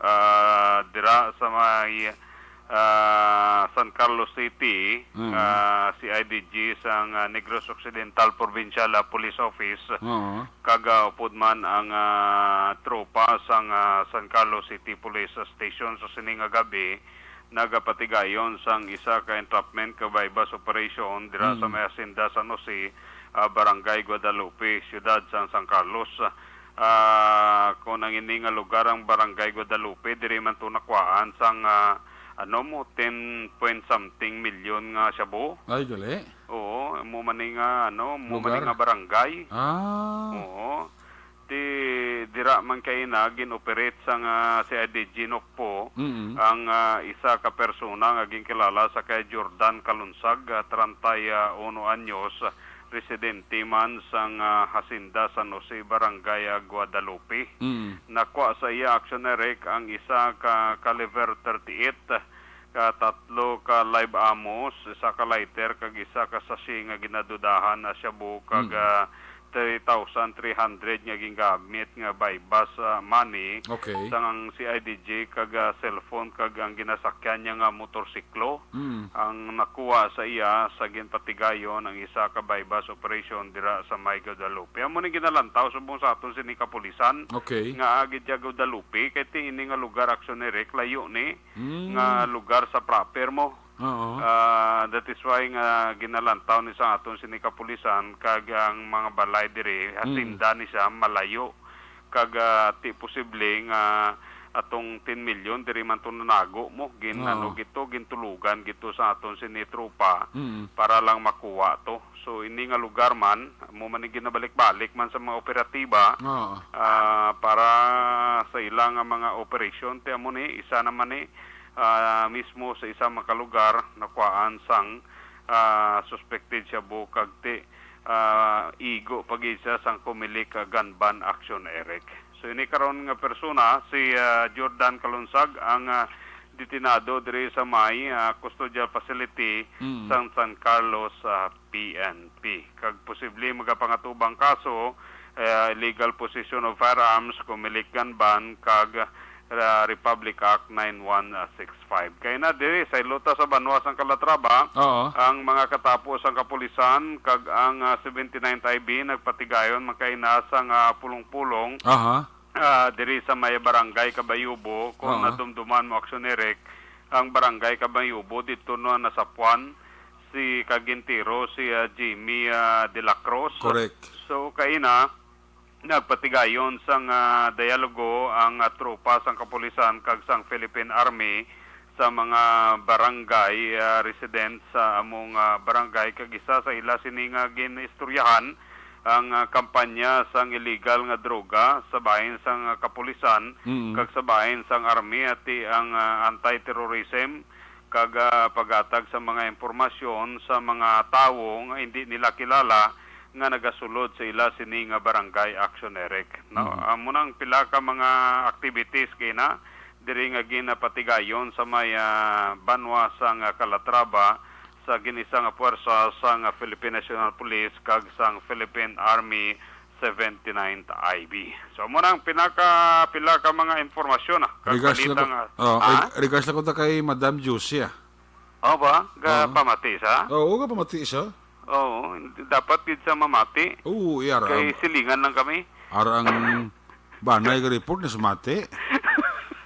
ah, dira sa may, ah, San Carlos City, Mm. ah, C I D G sang, ah, Negros Occidental Provincial, ah, Police Office, Oo. kag, ah, upod man ang, ah, tropa sang, ah, San Carlos City Police Station sa sini nga gabi, nagapatigayon sang isa ka entrapment ka buy-bust operation dira sa Mm. may Hacienda San Jose, ah, Barangay Guadalupe, siyudad sang San Carlos. Ah, kung ang ini nga lugar ang Barangay Guadalupe, diri man to nakuhaan sang, ah, ano mo, ten point something milyon nga shabu. Ay, gali. Oo, mo man ni nga, ano, mo man ni Lugar? nga barangay. Ah. Oo. Ti dira man kay na gin-operate sang, ah, C I D G Nokpo Mm. ang, ah, isa ka persona nga ginkilala sa kay Jordan Kalunsag, ah, treinta y uno anyos, residente man sang, ah, Hacienda San Jose, Barangay, ah, Guadalupe. Mm. Nakuha sa iya, Action Eric, ang isa ka caliber thirty-eight, ka tatlo ka live amos, isa ka lighter, kag isa ka sachet nga ginadudahan na shabu, kag, Mm. ah, three thousand three hundred nga gingamit nga buy-bust, ah, money, Okay. sang ang C I D G, kag, ah, cellphone, kag ang ginasakyan niya nga motorsiklo. Mm. Ang nakuha sa iya sa ginpatigayon ang isa ka buy-bust operation dira sa may Guadalupe. Amo ni ginalantaw subong sa aton sini kapulisan Okay. nga agi dya Guadalupe, kay ti ini nga lugar, Action Eric, layo ni Mm. nga lugar sa proper mo. Oo. Ah, that is why nga ginalantaw ni sa aton sini kapulisan, kag ang mga balay diri, Mm. hasinda ni siya malayo. Kag, ah, ti posible nga atong ten milyon diri man to nanago mo, gin-, Oo. ano gito, gintulugan gito sa aton sini tropa Mm. para lang makuha to. So, ini nga lugar man, mo man ni ginabalik-balik man sa mga operatiba, Oo. ah, para sa ila nga mga operasyon. Ti amo ni, isa naman ni, ah, mismo sa isa makalugar, nakuhaan sang, ah, suspected shabu kag ti, ah, igo pa gid siya sang Comelec, ah, gun ban, Action Eric. So, ini karon nga persona, si, ah, Jordan Kalunsag, ang, ah, detenado diri sa may, ah, custodial facility Mm. sang San Carlos, ah, P N P. Kag posible magapangatubang kaso, eh, illegal possession of firearms, Comelec gun ban, kag, ah, Republic Act nine one six five. Kay na diri sa iluta sa banwa sang Calatrava, Oo. ang mga katapo sang kapulisan kag ang, ah, seventy-ninth I B nagpatigayon man kay na sang, ah, pulong-pulong Aha. ah, diri sa may Barangay Cabayubo, kung Oo. nadumduman mo, Action Eric, ang Barangay Cabayubo, dito no nasapuan si kagintiro, si, ah, Jimmy, ah, de la Cruz. Correct. So, kaina, nagpatigayon sang, ah, dialogo ang, ah, tropa sang kapulisan kag sang Philippine Army sa mga barangay, ah, residents sa among, ah, barangay, kag isa sa ila sini nga ginistoryahan ang, ah, kampanya sang illegal nga droga sa bahin sang, ah, kapulisan Mm. kag sa bahin sang army, ati ang, ah, anti-terrorism kag, ah, paghatag sa mga impormasyon sa mga tawo nga hindi nila kilala nga nagasulod sa ila sini nga barangay, Action Eric, no? Mm. Amo nang pila ka mga activities kay na diri nga ginapatigayon sa may, ah, banwa sang, ah, Calatrava sa gin-isa nga puwersa sang, ah, Philippine National Police kag sang Philippine Army seventy-ninth I B. So, amo na ang pinaka, pila ka mga impormasyon, ah, kag Regards lang balita ko, nga, oh, ah? reg-, regards lang ko ta kay Madam Juicy, ah. Oh, ba? Oo. Gapamati sa? Oo, gapamati sa. Oo, hindi, dapat gid sa mamati. Oo, iya ra. Kay silingan lang kami. Ara ang banay nga report na sumati.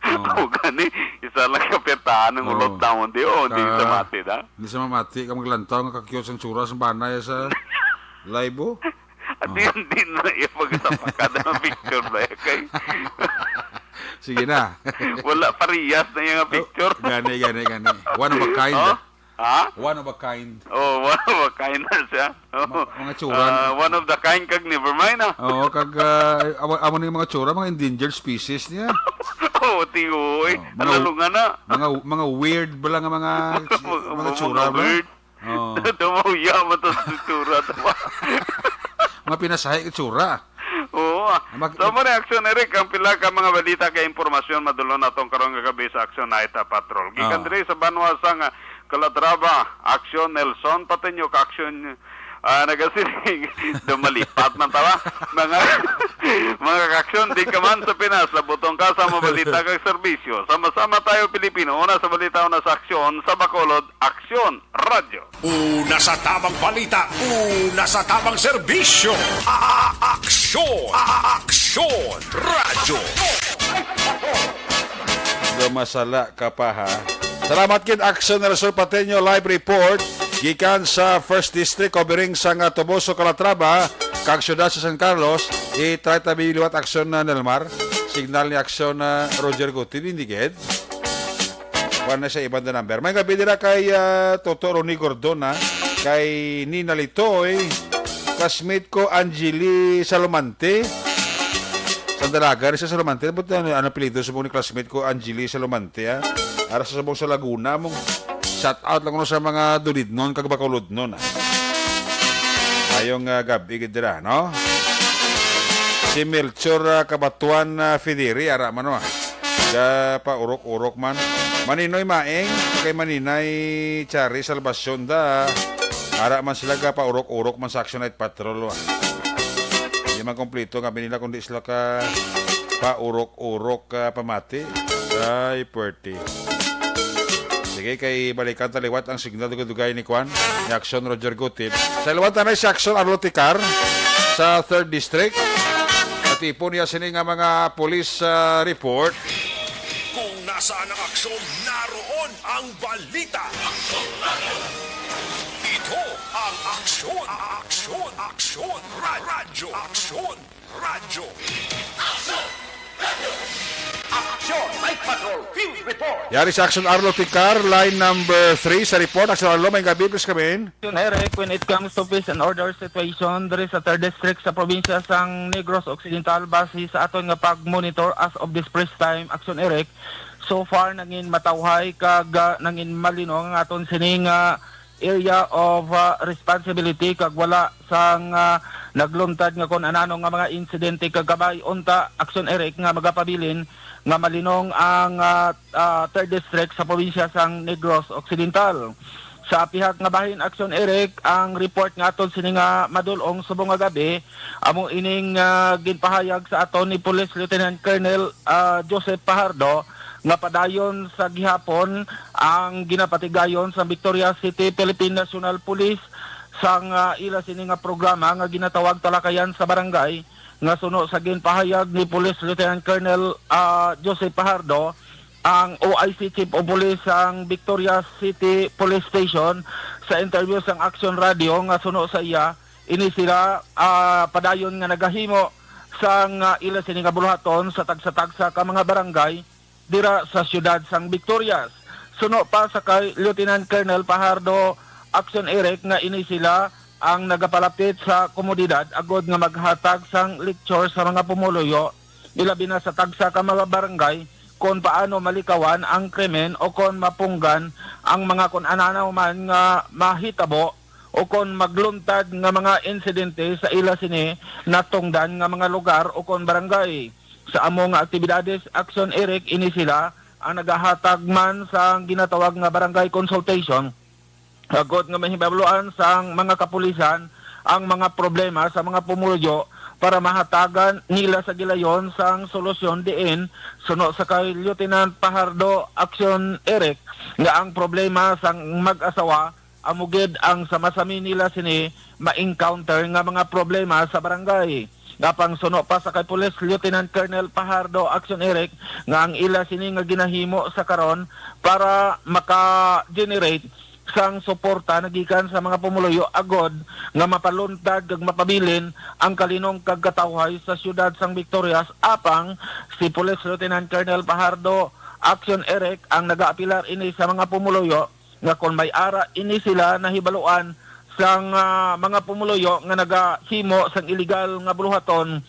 Oo. O gani, isa lang ka piyatahan ng Oo. ulot namon di, oh, hindi Ka-, sa mati, da? hindi sa mamati, ka maglantaw nga ka-cute sang tsura sa banay sa live, oh. At Oo. di, di na iya pagsapakan ng picture ba, eh, kay Sige na. Wala, parehas na iya nga Oh, picture. gani, gani, gani. One of a kind. Oh? Ha? One of a kind. Oh, one of a kind na siya. Oh. Ma-, mga tsura. Ah, one of the kind kag never mind, ah. Oo, kag, ah, amo, amo na yung mga tsura, mga endangered species niya. Oh, tiyo, eh. Oh, mga Ang lalungan na. mga, mga weird bala nga mga, Mga, mga mga tsura bala. weird. Oo. Tumaw, yaman to sa tsura, tama. Mga pinasahi ka tsura. Oo, ah. Mag- So, mo na, Action Eric, ang pila ka mga balita kay impormasyon madulon naton karon nga gabi sa Action Night, ah, Patrol. Gikan Oo. diri sa banwa sang, ah, Calatrava, Action Nelson Pateño, ka-action, ah, nagasiling, dumalipat man tawa. Mga, mga ka-action, di ka man sa Pinas, labutong ka sa mga balita kag serbisyo. Sama-sama tayo, Pilipino. Una sa balita, una sa aksyon, sa Bacolod, Aksyon Radyo. Una sa tamang balita, una sa tamang serbisyo. A-, aksyon, a-, aksyon, radyo. Gumasala ka pa, ha? Salamat gid, Action Nelson Pateño, live report gikan sa First District, covering sang, ah, Toboso, Calatrava, kag siyudad sa San Carlos. I-try tabi liwat, Action na Nelmar. Signal ni Action na Roger Guti, hindi gid. Kuha na sa ibang the number. May gabi dira kay, ah, Toto Ronnie Gordon, ha? Kay Nina Litoy, classmate ko Angeli Salomante. Sa Dalaga rin sa Salomante. Ano, ano apelyido subong ni classmate ko Angeli Salomante, ha? Ara sa subong sa Laguna, mong shout out lang kuno sa mga Dulidnon kag Bacolodnon, ha? Ayong, ah, gabi gid dira, no? Si Melchor, ah, Kabatuan, ah, Fidiri, ara man, no? Ga paurok-urok man. Maninoy Maing, kay Maninay Chari Salvacion da. Ara man sila ga paurok-urok man sa Action Night Patrol, wa. Di man kompleto nga binila kundi sila ka paurok-urok ka pamati. Ay, pwerte. Sige, kay balikan ta liwat ang signal dugay-dugay ni Kwan, ni Action Roger Gutib. Sa liwat na si Action Arlo Ticar sa Third District. Natipon niya sini nga mga police, ah, report. Kung nasaan ang aksyon, naroon ang balita. Ito ang Aksyon, Aksyon, Aksyon, Ra-, Radyo Aksyon, Radyo. Aksyon, Night Patrol, Field Report. Yari sa Action Arlo Ticar, line number three sa report. Action Arlo, may gabi, please come in. Action Eric, when it comes to peace and order situation diri sa Third District sa probinsya sang Negros Occidental, base sa aton nga pag-monitor as of this precise time, Action Eric, so far nangin matawhay kag, ah, nangin malinong ang aton sining, ah, area of, ah, responsibility kag wala sang, ah, nagluntad nga kon anano nga mga insidente kag kabay. Unta, Action Eric, nga magapabilin nga malinong ang, ah, ah, Third District sa probinsya sang Negros Occidental. Sa pihak nga bahin, Action Eric, ang report nga aton sini nga madul-ong subong nga gabi, amo ining, ah, ginpahayag sa aton ni Police Lieutenant Colonel, ah, Joseph Pajardo nga padayon sa gihapon ang ginapatigayon sa Victoria City Philippine National Police sang, ah, ila sini nga programa nga ginatawag Talakayan sa Barangay, nga suno sa ginpahayag ni Police Lieutenant Colonel, ah, Joseph Pajardo, ang O I C Chief of Police sang Victoria City Police Station, sa interview sang Action Radio nga suno sa iya, ini sila, ah, padayon nga nagahimo sang, ah, ila sini nga buluhaton sa tagsa-tagsa ka mga barangay dira sa siyudad sang Victorias. Suno pa sa kay Lieutenant Colonel Pajardo, Action Eric, nga ini sila ang nagapalapit sa komunidad agod nga maghatag sang lecture sa mga pumuluyo, ilabi na sa tagsa ka mga barangay, kon paano malikawan ang krimen o kon mapunggan ang mga kon anano man nga mahitabo o kon magluntad nga mga insidente sa ila sini natungdan nga mga lugar o kon barangay. Sa amo nga aktibidades, Action Eric, ini sila ang nagahatag man sa ginatawag nga barangay consultation, agod nga mahibaluan sang mga kapulisan ang mga problema sa mga pumuluyo para mahatagan nila sa gilayon sang solusyon diin, suno sa kay Lieutenant Pahardo Action Eric, nga ang problema sang mag-asawa amo gid ang sama-sami nila sini ma-encounter nga mga problema sa barangay. Nga pang suno pa sa kay Police Lieutenant Colonel Pahardo Action Eric nga ang ila sini nga ginahimo sa karon para maka-generate sang suporta nagikan sa mga pumuluyo agod nga mapaluntad kag mapabilin ang kalinong kag katawhay sa siyudad sang Victorias, apang si Police Lieutenant Colonel Pahardo Action Eric ang nagaapilar ini sa mga pumuluyo nga kon may ara ini sila nahibaluan sang, ah, mga pumuluyo nga nagahimo sang iligal nga buluhaton,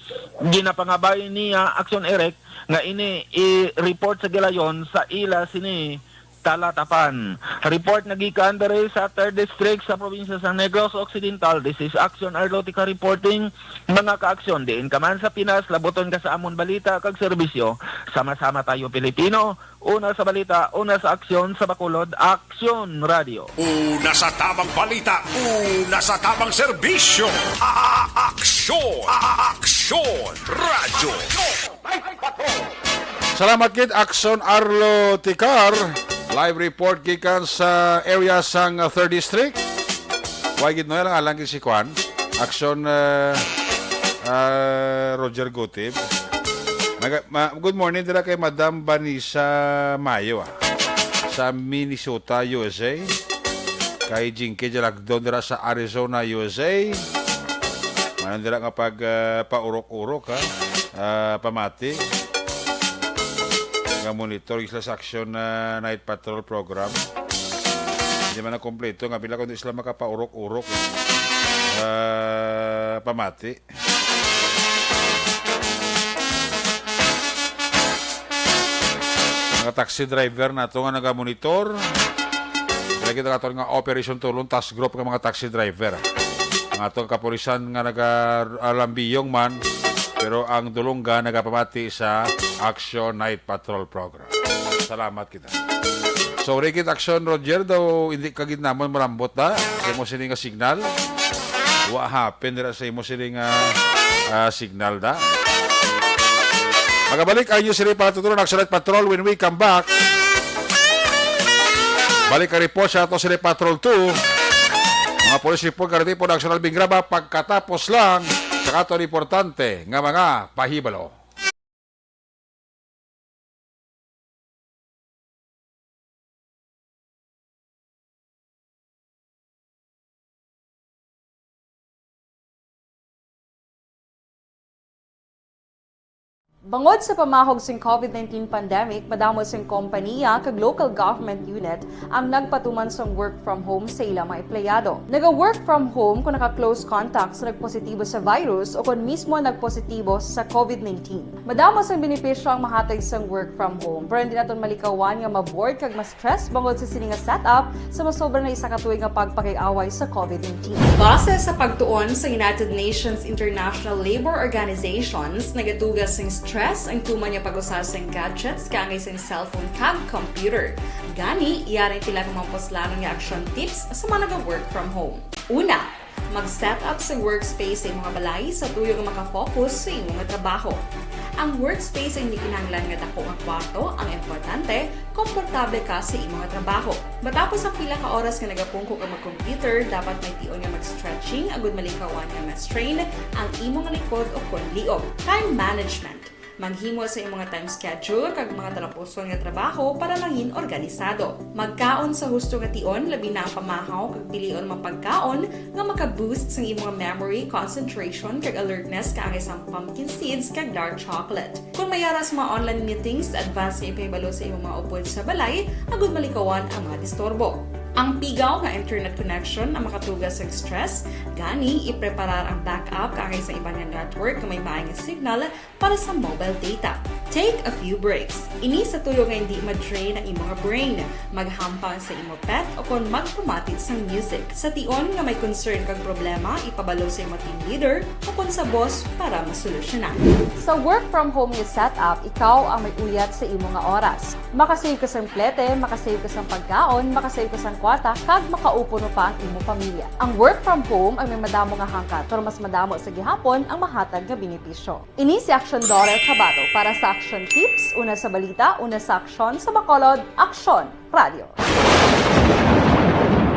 ginapangabay niya Action Eric nga ini i-report sa gilayon sa ila sini talatapan. Report nagikan diri sa Third District sa probinsya sang Negros Occidental. This is Action Arlotica reporting, mga kaaksyon. Diin ka man sa Pinas, labuton ka sa amon balita kag serbisyo. Sama-sama tayo, Pilipino. Una sa balita, una sa aksyon, sa Bacolod, Aksyon Radio. Una sa tabang balita, una sa tabang serbisyo. A-, a-, aksyon, a-, a-, aksyon, radyo. Salamat gid, Aksyon Arlo Ticar. Live report gikan sa area sang, uh, Third District. Way gid, no, lang alang gid si Kwan. Aksyon, uh, uh, Roger Gutib. Maga-, ma-, good morning dira kay Madam Vanessa Mayo, ah, sa Minnesota, U S A. Kay Jinky Jalagdon dira sa Arizona, U S A. Manan dira nga pag, ah, paurok-urok, ha? Ah, pamati. Nga monitor sila sa Action, ah, Night Patrol program. Hindi man ang kompleto nga pila kundi sila makapaurok-urok. Ah, pamati. Mga taxi driver nato nga nagamonitor. Lagi ta katon nga Operation Tulong Task Group nga mga taxi driver. Ang ato kapulisan nga nagalambiyong man, pero ang dulongga nagapamati sa Action Night Patrol Program. Salamat kita. Sorry gid, Action Roger, daw hindi ka gid namon malambot na sa imo sini nga signal. Wa happen dira sa imo sini nga, ah, signal da. Magabalik ang inyo sini palatuntunan, Action Night Patrol, when we come back. Balik ang report sa ato sini Patrol two. Mga police report, karati po ng Action Alvin Graba, pagkatapos lang sa katon importante nga mga pahibalo. Bangod sa pamahog sing COVID nineteen pandemic, madamo sing kompaniya kag local government unit ang nagpatuman sang work from home sa ila mga empleyado. Naga-work from home kung naka-close contact sa nagpositibo sa virus o kon mismo nagpositibo sa COVID nineteen. Madamo sang benepisyo ang mahatag sang work from home, pero hindi naton malikawan nga ma-bored kag ma-stress bangod sa sini nga setup sa masobra na isa ka tuig nga pagpakig-away sa COVID nineteen. Base sa pagtuon sa United Nations International Labour Organizations, nagatuga sing stress ang tuman nga pag-usa sing gadgets kaangay sing cellphone kag computer. Gani, yari sila nga mga puslanon nga action tips sa mga naga-work from home. Una, mag-set up sa workspace sa imong balay sa tuyo nga makafocus sa imong trabaho. Ang workspace ay hindi kinahanglan nga dako nga kwarto, ang importante, komportable ka sa imong trabaho. Matapos ang pila ka oras nga nagapungko ka mag-computer, dapat may tion nga mag-stretching agud malikawan nga ma-strain ang imong likod o kon liog. Time management. Maghimo sa imong time schedule kag mga talapuson nga trabaho para mangin organisado. Magkaon sa husto nga tion, labi na ang pamahaw kag pilion mga pagkaon nga maka-boost sang imong memory, concentration, kag alertness kaangay sang pumpkin seeds kag dark chocolate. Kung may ara sa mga online meetings, advance nga ipahibalo sa imong mga upod sa balay agud malikawan ang mga disturbo. Ang pigaw nga internet connection ang makatuga sa stress, gani ipreparar ang backup kaangay sa iban nga network nga may maay nga signal para sa mobile data. Take a few breaks. Ini sa tuyo nga hindi ma-drain ang imo nga brain, maghampang sa imo pet, o kon magpamati sang music. Sa tion nga may concern kag problema, ipabalo sa imo team leader o kon sa boss para masolusyonan. Sa work from home nga setup, ikaw ang may uyat sa imo nga oras. Makasave ka sang plete, makasave ka sang pagkaon, makasave ka sang kwarta, kag makaupo pa ang imo pamilya. Ang work from home ay may madamo nga hangkat, pero mas madamo sa gihapon ang mahatag nga benepisyo. Ini si Action Daughter Kabato para sa Action Tips, una sa balita, una sa aksyon, sa Bacolod, Aksyon Radio.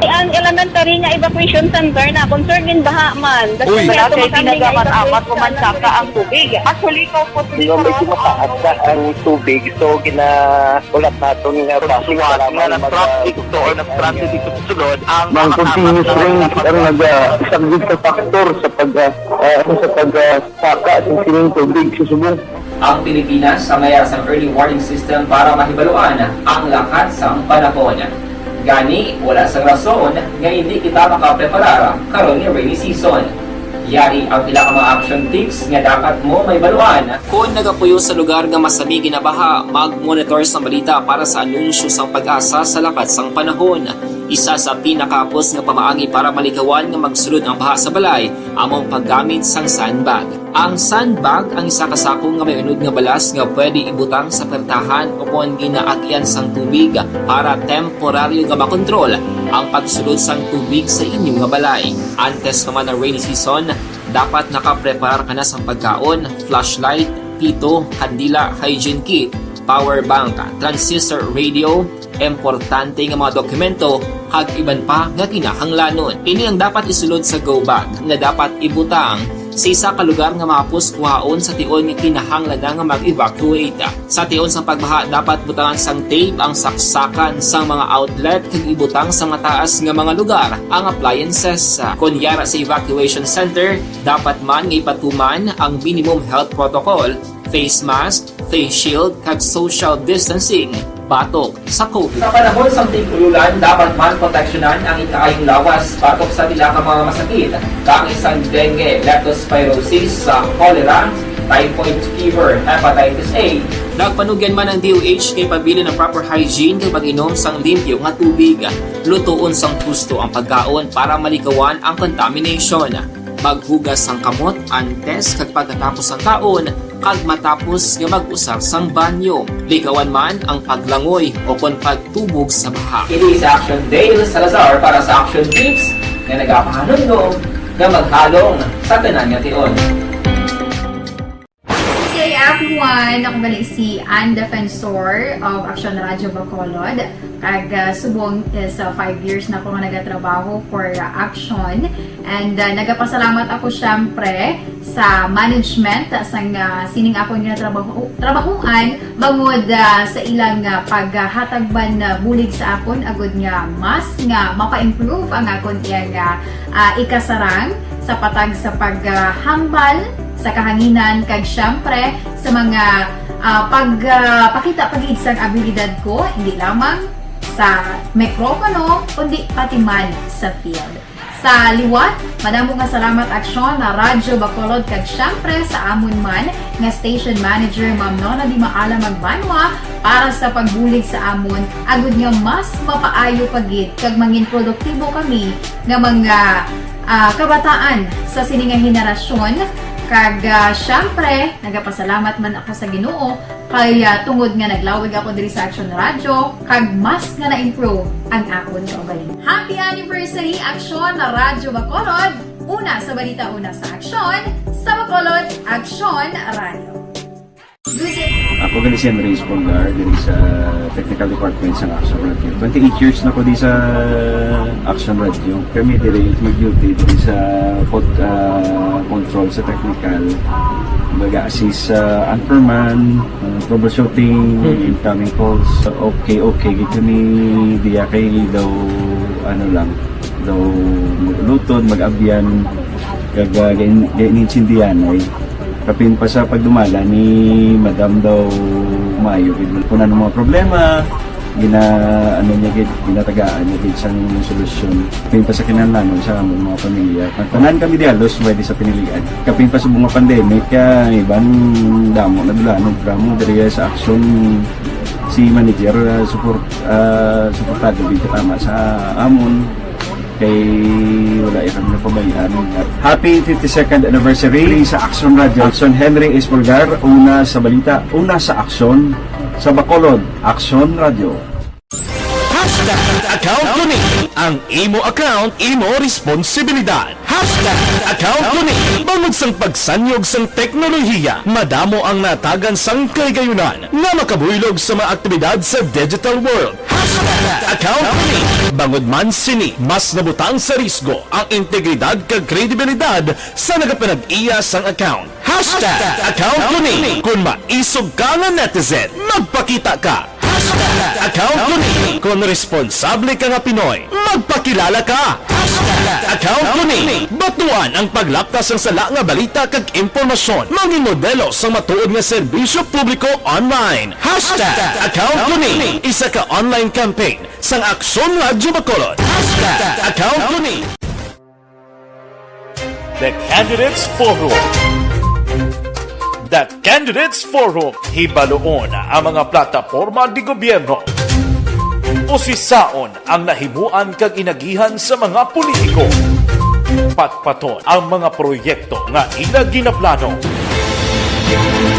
Ang elementary nga evacuation center na concern in baha man. Uy. Daghan Wala kay kay ginagaman amat ko man saka ang tubig. Actually, ikaw po, Di ba, medyo mataas na ang tubig, so ginaulat naton nga bus nga na-traffic to or na-stranded dito sa sulod ang Ang mga continuous apat na rain ang naga-, isa gid sa factor sa pag, ah, ah, sa pag, ah, saka sa sining tubig sa subong. Ang Pilipinas angaya sang early warning system para mahibaluan ang lakat sang panahon. Gani, wala sang rason nga hindi kita makapreparar karon nga rainy season. Yari ang pila ka mga action tips nga dapat mo mahibaluan. Kon nagapuyo sa lugar nga masami ginabaha, mag-monitor sang balita para sa anunsyo sang PAGASA sa lakat sang panahon. Isa sa pinakahapos nga pamaagi para malikawan nga magsulod ang baha sa balay amo ang paggamit sang sandbag. Ang sandbag ang isa ka sako nga may unod nga balas nga pwede ibutang sa pertahan o kon ginaagyan sang tubig para temporaryo nga makontrol ang pagsulod sang tubig sa inyo nga balay. Antes pa man ang rainy season, dapat nakapreparar ka na sang pagkaon, flashlight, pito, kandila, hygiene kit, power bank, transistor radio, importante nga mga dokumento, kag iban pa nga kinahanglanon. Ini ang dapat isulod sa go bag nga dapat ibutang sa isa ka lugar nga mahapos kuhaon sa tion nga kinahanglan na nga mag-evacuate. Sa tion sang pagbaha, dapat butangan sang tape ang saksakan sang mga outlet kag ibutang sa mataas nga mga lugar ang appliances. Kon yara sa evacuation center, dapat man nga ipatuman ang minimum health protocol, face mask, face shield, kag social distancing batok sa COVID. Sa panahon sang tig-ululan, dapat man proteksyonan ang ikaayong lawas batok sa pila ka mga masakit, kaangay sang dengue, leptospirosis, sa cholera, typhoid fever, hepatitis A. Nagpanugyan man ang D O H nga ipabilin ang proper hygiene kag pag-inom sang limpyo nga tubig. Lutoon sang husto ang pagkaon para malikawan ang contamination. Maghugas sang kamot antes kag pagkatapos sang kaon, kag matapos nga mag-usar sang banyo. Likawan man ang paglangoy o kon pagtubog sa baha. Ini sa Action Dale Salazar para sa Action Tips nga nagapahanumdom nga maghalong sa tanan nga tion. Good day, everyone! Ako gali si Ann Defensor of Action Radio Bacolod. Kag, ah, subong is, ah, five years na ako nga nagatrabaho for, ah, Action. And, ah, nagapasalamat ako, syempre, sa management, ah, sang, ah, sining akon nga trabaho, trabahuan, bangod, ah, sa ilang, ah, paghatag man, ah, bulig sa akon, agud nga mas nga mapa-improve ang akon iyang, ah, ah, ikasarang sa patag sa paghambal sa kahanginan, kag, syempre, sa mga, ah, pag, ah, pakita pa gid sang abilidad ko, hindi lamang sa mikropono, kundi pati man sa field. Sa liwat, madamo nga salamat, Aksyon na Radyo Bacolod, kag syempre sa amon man nga station manager, Ma'am Nona Di Maala Magbanwa, para sa pagbulig sa amon, agud nga mas mapaayo pa gid kag mangin produktibo kami nga mga, ah, kabataan sa sini nga henerasyon. Kag, ah, syempre, nagapasalamat man ako sa Ginoo kay, ah, tungod nga naglawig ako diri sa Action Radio, kag mas nga na-improve ang akon kaugalingon. Happy anniversary, Action na Radyo Bacolod! Una sa balita, una sa aksyon, sa Bacolod, Action Radio. Good day. Ako gali si Andres Polgar, diri sa technical department sa Action Radio. Twenty-eight years na ko di sa Action Radio. Kami diri mag-duty diri sa pod-, ah, control sa technical. Baga assist sa anchorman, ah, troubleshooting, Mhm. incoming calls. Okay, okay gid kami diya kay daw, ano lang, daw mag-ulutod, mag-abyan, kag, ah, gain-, gain-, intindihan ay. Kapin pa sa pagdumala ni Madam daw maayo gid. Kung ano mga problema, Gina-, ano niya gid, ginatagaan niya gid sang solusyon. Kapin pa sa kinahanglanon sa among mga pamilya. Tanan kami di halos pwede sa pinilian. Kapin pa sa mga pandemic, ah, iban damo na dulanon, programa diri sa Aksyon, si manager, ah, support, ah, suportado gid katama sa amon. Kay wala iya kami napabayaan. Happy fifty-second anniversary sa Aksyon Radio. Aksyon Henry Espolgar, una sa balita, una sa aksyon, sa Bacolod, Aksyon Radio. Hashtag account ko ni. Ang imo account, imo responsibilidad. Hashtag account ko ni. Bangod sang pagsanyog sang teknolohiya, madamo ang natagan sang kahigayunan nga makabuylog sa mga aktibidad sa digital world. Hashtag account ko ni. Bangod man sini, mas nabutang sa risgo ang integridad kag kredibilidad sa nagapanag-iya sang account. Hashtag account ko ni. Kung maisog ka nga netizen, magpakita ka. Hashtag account ko ni. Kung responsable ka nga Pinoy, magpakilala ka. Hashtag account ko ni. Batuan ang paglapta sang sala nga balita kag impormasyon. Mangin modelo sang matuod nga serbisyo publiko online. Hashtag account ko ni. Isa ka online campaign sang Aksyon Radyo Bacolod. Hashtag account ko ni. The Candidates Forum. The Candidates Forum, hibaloon ang mga plataporma di gobyerno. Usisaon ang nahimuan kag inagihan sa mga politiko. Patpaton ang mga proyekto nga ila ginaplano.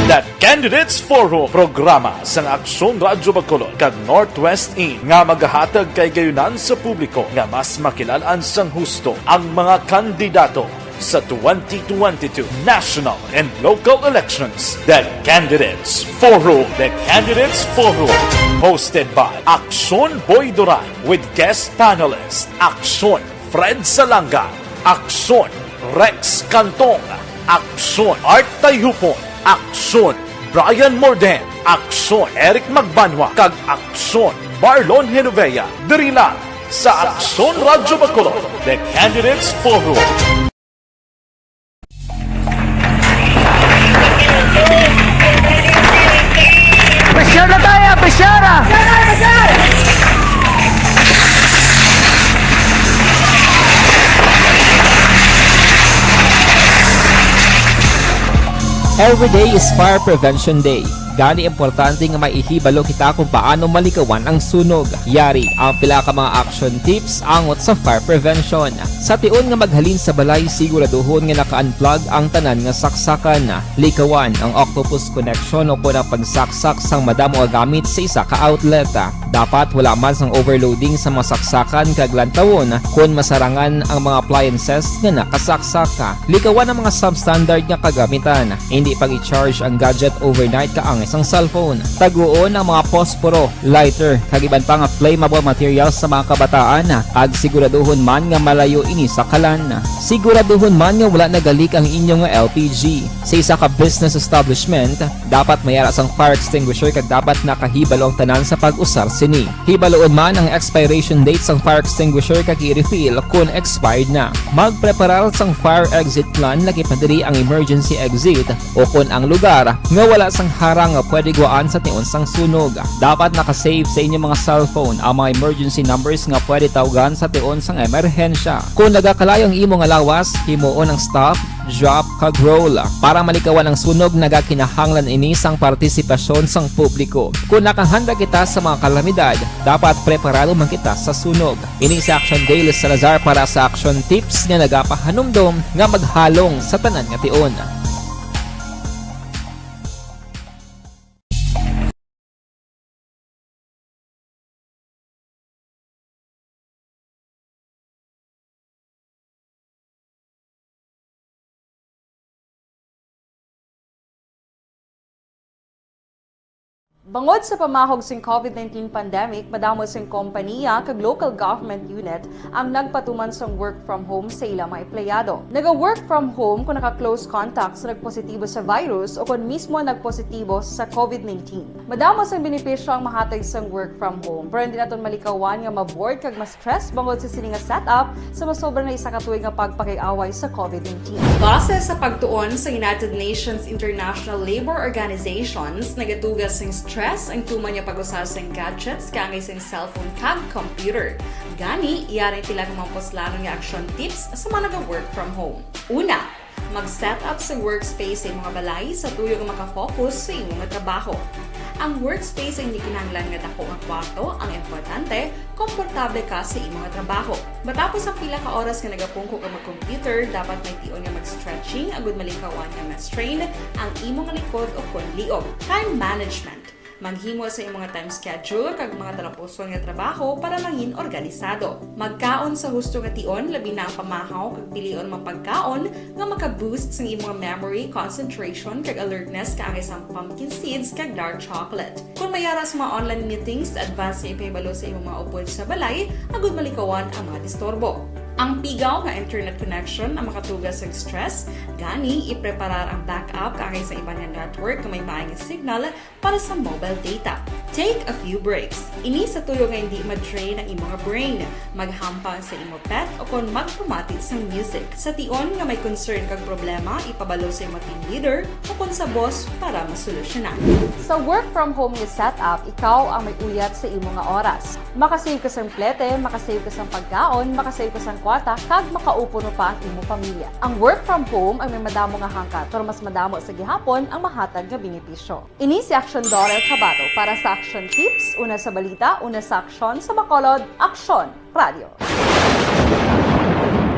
The Candidates Forum, programa sang Aksyon Radyo Bacolod kag Northwest In nga magahatag kahigayunan sa publiko nga mas makilal-an sang husto ang mga kandidato sa twenty twenty-two national and local elections. The Candidates Forum. The Candidates Forum, hosted by Aksyon Boy Duran with guest panelist Aksyon Fred Salanga, Aksyon Rex Cantong, Aksyon Art Tayhupon, Aksyon Brian Morden, Aksyon Eric Magbanwa, kag Aksyon Marlon Genovea. Diri lang sa Aksyon Radyo Bacolod, The Candidates Forum. Pressure na tayo, pressure! Every day is Fire Prevention Day. Gani, importante nga maihibalo kita kung paano malikawan ang sunog. Yari ang pila ka mga action tips angot sa fire prevention. Sa tion nga maghalin sa balay, siguraduhon nga naka-unplug ang tanan nga saksakan. Likawan ang octopus connection o kon ang pagsaksak sang madamo nga gamit sa isa ka outlet. Dapat wala man sang overloading sa mga saksakan kag lantawon kon masarangan ang mga appliances nga nakasaksak. Likawan ang mga substandard nga kagamitan. Indi pag-i-charge ang gadget overnight kaangay sang cellphone. Taguon ang mga posporo, lighter, kag iban pa nga flammable materials sa mga kabataan, kag siguraduhon man nga malayo ini sa kalan. Siguraduhon man nga wala nagalik ang inyo nga L P G. Sa isa ka business establishment, dapat may ara sang fire extinguisher kag dapat nakahibalo ang tanan sa pag-usar sini. Hibaloon man ang expiration date sang fire extinguisher kag i-refill kon expired na. Magpreparar sang fire exit plan, lakip na diri ang emergency exit o kon ang lugar nga wala sang harang nga pwede gwaan sa tion sang sunog. Dapat naka-save sa inyo mga cellphone ang mga emergency numbers nga pwede tawgan sa tion sang emerhensya. Kon nagakalayo ang imo nga lawas, himuon ang stop, drop, kag roll. Para malikawan ang sunog, nagakinahanglan ini sang partisipasyon sang publiko. Kon nakahanda kita sa mga kalamidad, dapat preparado man kita sa sunog. Ini si Action Dale Salazar para sa Action Tips nga nagapahanumdom nga maghalong sa tanan nga tion. Bangod sa pamahog sing COVID nineteen pandemic, madamo sing kompanya kag local government unit ang nagpatuman sang work from home sa ila mga empleyado. Naga-work from home kung naka-close contact sa nagpositibo sa virus o kon mismo nagpositibo sa COVID nineteen. Madamo sang benepisyo ang mahatag sang work from home, pero hindi naton malikawan nga ma-bored kag ma-stress bangod sa sini nga setup sa masobra na isa ka tuig nga pagpakig-away sa COVID nineteen. Base sa pagtuon sa United Nations International Labour Organizations, nagatuga sing Stress ang tuman nga pag-usar sang gadgets kaangay sang cellphone kag computer. Gani, yari ang pila ka mga puslanon nga action tips sa mga naga-work from home. Una, mag-set up sa workspace sa imong balay sa tuyo nga makafocus sa imong trabaho. Ang workspace ang hindi kinahanglan nga dako nga kwarto, ang importante, komportable ka sa imong trabaho. Matapos ang pila ka oras nga nagapungko ka mag-computer, dapat may tion nga mag-stretching agud malikawan nga ma-strain ang imong likod o kon liog. Time management. Maghimo sa imong time schedule kag mga talapuson nga trabaho para mangin organisado. Magkaon sa husto nga tion, labi na ang pamahaw kag pilion mga pagkaon nga maka-boost sang imong memory, concentration, kag alertness kaangay sang pumpkin seeds kag dark chocolate. Kung may ara sa mga online meetings, advance nga ipahibalo sa imong mga upod sa balay agud malikawan ang mga disturbo. Ang pigaw nga internet connection ang makatuga sa stress, gani ipreparar ang backup kaangay sa iban nga network nga may maayong signal para sa mobile data. Take a few breaks. Ini sa tuyo nga hindi ma-drain ang imong brain. Maghampang sa imo pet o kon magpamati sang music. Sa tion nga may concern kag problema, ipabalo sa imo team leader o kon sa boss para masolusyonan. Sa work from home nga setup, ikaw ang may uyat sa imo nga oras. Makasave ka sang plete, makasave ka sang pagkaon, makasave ka sang kwarta, kag makaupo pa ang imo pamilya. Ang work from home ang may madamo nga hangkat, pero mas madamo sa gihapon ang mahatag nga benepisyo. Ini si Action Dorel Cabato para sa Action Tips, una sa balita, una sa aksyon, sa Bacolod, Aksyon Radio.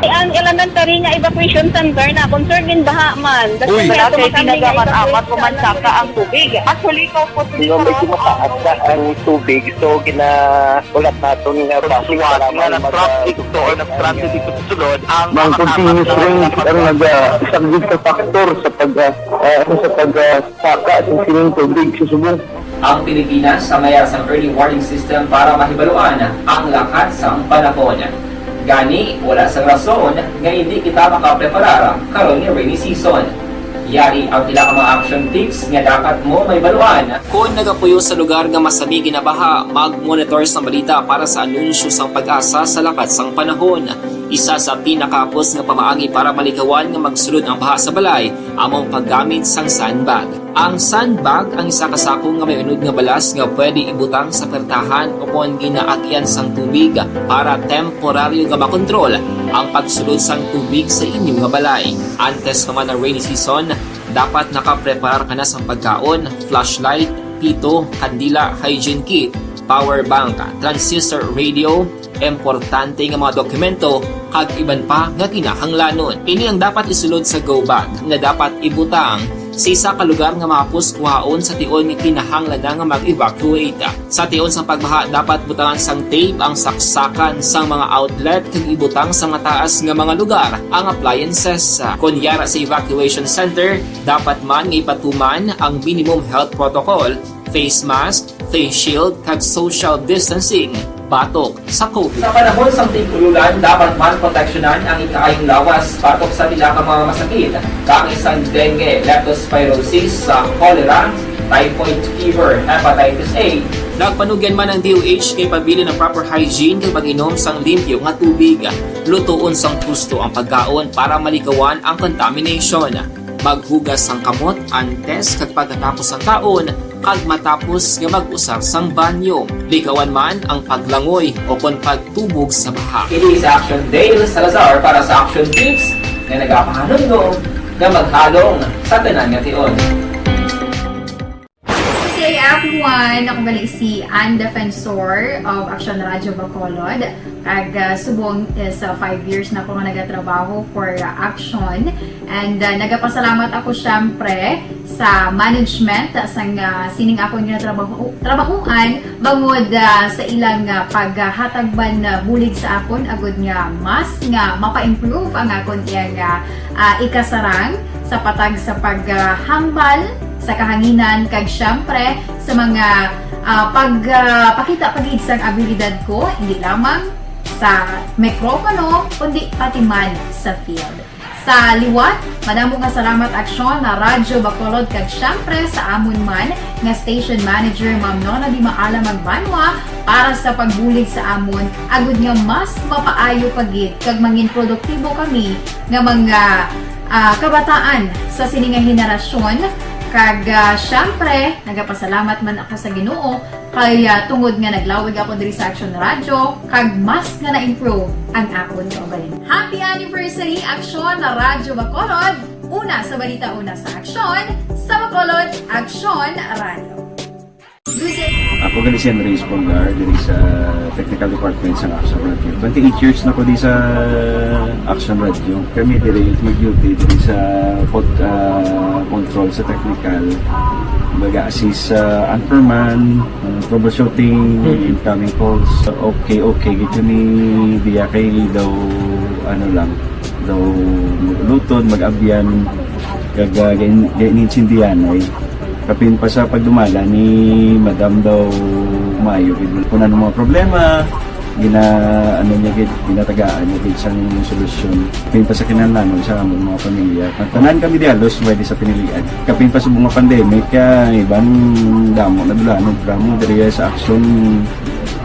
Ang elementary nga evacuation center na concerned in baha man. Uy. Wala kay tinaga man amat ko man saka ang tubig. Actually, ko po. Di ba, medyo mataas na ang tubig, so ginahulat naton nga basi para na-traffic to or na-stranded dito sa sulod ang mga continuous rain ang nag-, ah, isang sa factor sa pag, ah, ah, ano, sa pag, ah, saka sa sining tubig sa subong. Ang Pilipinas ang may sang early warning system para mahibaluan ang lakat sang panahon. Gani, wala sang rason nga hindi kita makapreparar karon nga rainy season. Yari ang pila ka mga action tips nga dapat mo mahibaluan. Kon nagapuyo sa lugar nga masami ginabaha, mag-monitor sa balita para sa anunsyo sang PAGASA sa lakat sang panahon. Isa sa pinakahapos nga pamaagi para malikawan nga magsulod ang baha sa balay amo ang paggamit sang sandbag. Ang sandbag ang isa ka sako nga may unod nga balas nga pwede ibutang sa pertahan o kon ginaagyan sang tubig para temporaryo nga makontrol ang pagsulod sang tubig sa inyo nga balay. Antes pa man ang rainy season, dapat nakapreparar ka na sang pagkaon, flashlight, pito, kandila, hygiene kit, power bank, transistor radio, importante nga mga dokumento, kag iban pa nga kinahanglanon. Ini ang dapat isulod sa go bag nga dapat ibutang sa isa ka lugar nga mahapos kuhaon sa tion nga kinahanglan na nga mag-evacuate. Sa tion sang pagbaha, dapat butangan sang tape ang saksakan sang mga outlet kag ibutang sa mataas nga mga lugar ang appliances. Kon yara sa evacuation center, dapat man nga ipatuman ang minimum health protocol, face mask, face shield, kag social distancing batok sa COVID. Sa panahon sang tig-ululan, dapat man proteksyonan ang ikaayong lawas batok sa pila ka mga masakit, kaangay sang dengue, leptospirosis, sa cholera, typhoid fever, hepatitis A. Nagpanugyan man ang D O H nga ipabilin ang proper hygiene kag pag-inom sang limpyo nga tubig. Lutoon sang husto ang pagkaon para malikawan ang contamination. Maghugas sang kamot antes kag pagkatapos sang kaon, kag matapos nga mag-usar sang banyo. Likawan man ang paglangoy o kon pagtubog sa baha. Ini si Action Dale Salazar para sa Action Tips nga nagapahanumdom nga maghalong sa tanan nga tion. Good day, everyone. Ako gali si Ann Defensor of Action Radio Bacolod. Kag, ah, subong is, ah, five years na ako nga nagatrabaho for, ah, Action. And, ah, nagapasalamat ako, syempre, sa management, ah, sang, ah, sining akon nga trabaho, trabahuan, bangod, ah, sa ilang, ah, paghatag man, ah, bulig sa akon, agud nga mas nga mapa-improve ang akon iyang, ah, ah, ikasarang sa patag sa paghambal sa kahanginan, kag syempre sa mga, ah, pag, ah, pakita pa gid sang abilidad ko, hindi lamang sa mikropono, kundi pati man sa field. Sa liwat, madamo nga salamat, Aksyon, na Radyo Bacolod, kag syempre sa amon man nga station manager, Ma'am Nona Di Maala Magbanwa, para sa pagbulig sa amon, agud nga mas mapaayo pa gid kag mangin produktibo kami nga mga, ah, kabataan sa sini nga henerasyon, Kag, ah, syempre, nagapasalamat man ako sa Ginoo kay, ah, tungod nga naglawig ako diri sa Action Radio, kag mas nga na-improve ang akon kaugalingon. Happy anniversary, Action Radio Bacolod! Una sa balita, una sa aksyon, sa Bacolod, Action Radio. Ako gali si Andres Polgar, diri sa technical department sa Action Radio. Twenty-eight years na ko di sa Action Radio. Kami diri mag-duty diri sa pod-, ah, control sa technical. Mag-assist sa anchorman, ah, troubleshooting, incoming calls. Okay, okay. Gito ni diya kay daw, ano lang, daw luton, mag-abyan, kag, ah, gain-, gainintindihan ay. Kapin pa sa pagdumala ni Madam daw maayo gid. Kung ano mga problema, gina-, ano niya gid, ginatagaan niya gid sang solusyon. Kapin pa sa kinahanglanon sa among mga pamilya. Ang tanan kami di halos pwede sa pinilian. Kapin pa sa mga pandemic, kaya iban damo na dula, ano, damo diri sa aksyon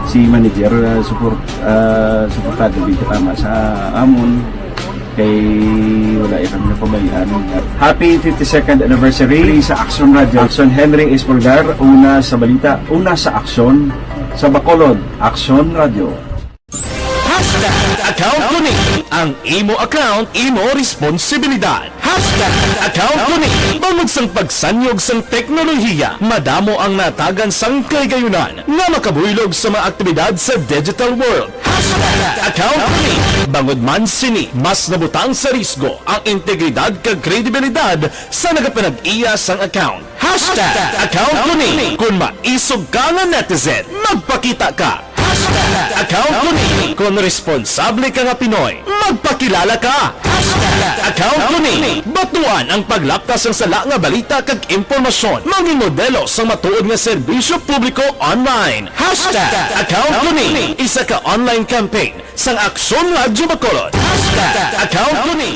si manager, ah, support, ah, suportado gid tama sa amon. Kay wala ya kami napabayaan. Happy fifty-second anniversary sa Action Radio. Action Henry Espolgar, una sa balita, una sa aksyon, sa Bacolod, Action Radio. Hashtag account ko ni. Ang imo account, imo responsibilidad. Hashtag account ko ni. Bangod sang pagsanyog sang teknolohiya, madamo ang natagan sang kaligayunan nga makabuylog sa mga aktibidad sa digital world. Hashtag account ko ni. Bangod man sini, mas nabutang sa risgo ang integridad kag kredibilidad sa nagapanag-iya sang account. Hashtag account ko ni. Kon maisog ka nga netizen, magpakita ka. Hashtag account ko ni. Kon responsable ka nga Pinoy, magpakilala ka. Hashtag account ko ni. Batuan ang paglapkas sang sala nga balita kag impormasyon. Maging modelo sang matuod nga serbisyo publiko online. Hashtag account ko ni. Isa ka online campaign sang Aksyon Radyo Bacolod. Hashtag account ko ni.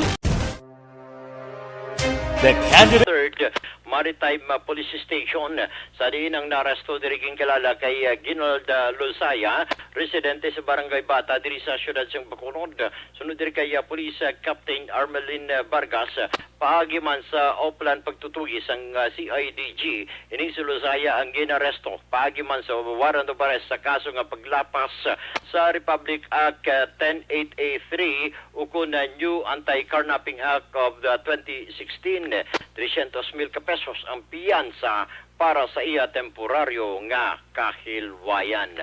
The candidate Third Maritime, uh, Police Station, sa diin ang naaresto diri ginkilala kay, uh, Ginold, uh, Luzaya, residente sa Barangay Bata diri sa siyudad sang Bacolod. Sunod diri kay, uh, Police, uh, Captain Armelin, uh, Vargas, uh, paagi man sa Oplan pagtutugi sang, uh, C I D G, ining si Luzaya ang ginaresto paagi man sa warrant of arrest sa kaso nga paglapas, uh, sa Republic Act, uh, ten eight A three ukon, uh, New Anti-Carnapping Act of the twenty sixteen. Tresyentos mil ka pesos ang piyansa para sa iya temporaryo nga kahilwayan.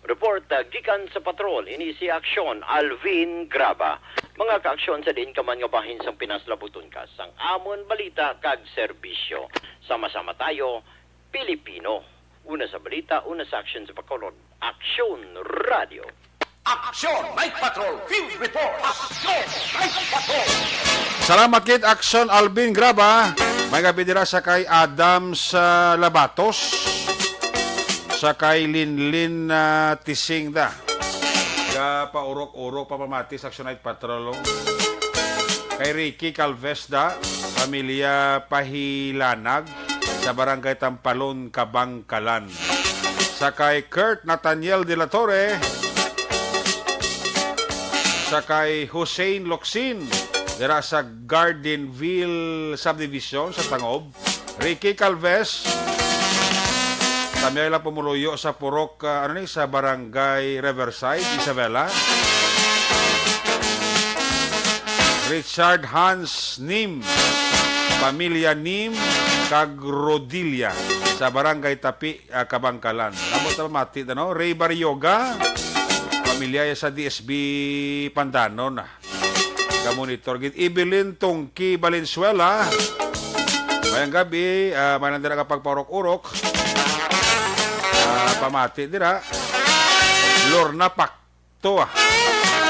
Report, uh, gikan sa patrol, ini si Aksyon Alvin Graba. Mga kaaksyon, sa diin ka man nga bahin sang Pinas, labuton ka sang amon balita kag serbisyo. Sama-sama tayo, Pilipino. Una sa balita, una sa aksyon sa Bacolod. Aksyon Radio. Aksyon Night Patrol Field Report. Aksyon Night Patrol. Salamat gid, Aksyon Alvin Graba. May gabi dira sa kay Adams, ah, Labatos, sa kay Linlin, ah, Tising da. Ga paurok-urok, papamati sa Aksyon Night Patrol, oh. Kay Ricky Calvez da, pamilya Pahilanag, sa Barangay Tampalon, Kabangkalan. Sa kay Kurt Nathaniel de la Torre, sa kay Hussein Locsin, dira sa Gardenville Subdivision sa Tangob. Ricky Calvez, kami lang pumuluyo sa Purok, ah, ano ni, sa Barangay Riverside, Isabela. Richard Hans Nim, pamilya Nim, kag Rodilla, sa Barangay Tapi, ah, Kabangkalan. Amo ta mati na, no? Ray Barrioga, pamilya sa D S B Pandanon, ah, ga-monitor gid. Evelyn Tongki Valenzuela, mayang gabi, ah, may nang dira ka pagpaurok-urok. Ah, pamati dira. Lorna Pak to, ah.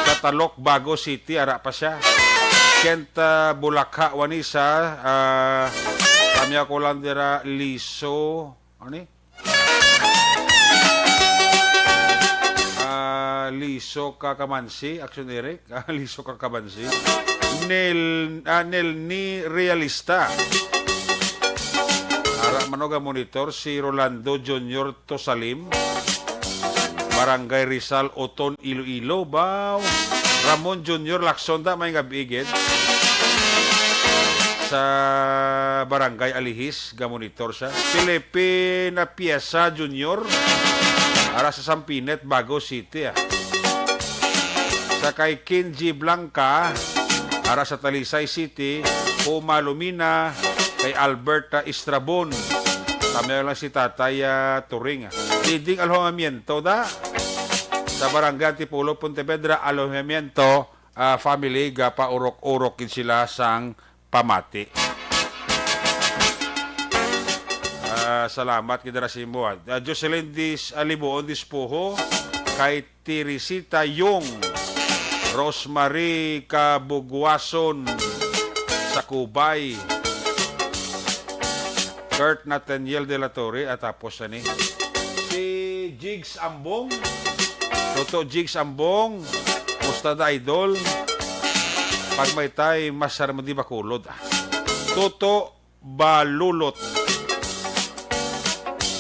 Sa Talok, Bago City, ara pa siya. Kent, ah, Bulakha, Wanisa, ah, kami ako lang dira, Liso, ano ni? Ah, Liso ka Kamansi, Action Eric. Ah, Liso ka Kamansi. Nel, ah, Nelni Realista. Ara manog ang monitor, si Rolando Junior Tosalim, Barangay Rizal, Oton, Iloilo, baw. Ramon Junior Lacson, da, may gabi gid. sa Barangay Alihis, gamonitor siya. Felipe Napiesa Junior, ara sa Sampinet, Bago City, ah. Sa kay Kenji Blanca, ara sa Talisay City, Puma Lumina, kay Alberta Estrabon. Tamiyaw lang si Tatay, ah, Turing, ah. Diding alhomamiento da. Sa Barangay Antipolo, Pontevedra, alhomamiento, ah, family, gapaurok-urok gid sila sang pamati. Ah, salamat gid ra sa imo, ah. Ah, Jocelyn Dis-, ah, Libuon Dispuho, kay Teresita Yong, Rosemary Kabugwason sa Kubay, Kurt Nathaniel de la Torre, at tapos ani si Jigs Ambong. Toto Jigs Ambong, musta da, idol? Pag may tay, mas sarap di bakulod, ah. Toto Balulot.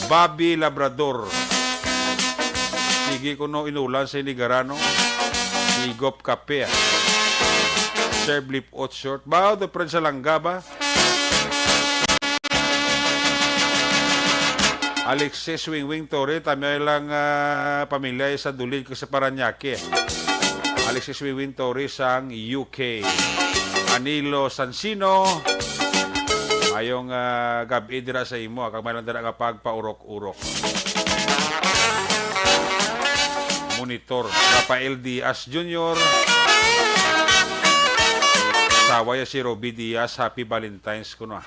Bobby Labrador. Sige kuno inulan sa Inigarano. Higop kape, ah. Serve lip-ot short. Bao, the Prince sa Langga ba? Alexis Wingwing Torre, tamiyaw lang, ah, pamilya sa Dulid kag sa Parañaque. Alexis Wingwing Torre sang U K. Anilo Sansino, mayong, ah, gab-i dira sa imo, ah, kag may lang dira nga pagpaurok-urok. Monitor, Rafael Diaz Junior. Asawa ya si Roby Diaz, Happy Valentine's kuno, ah.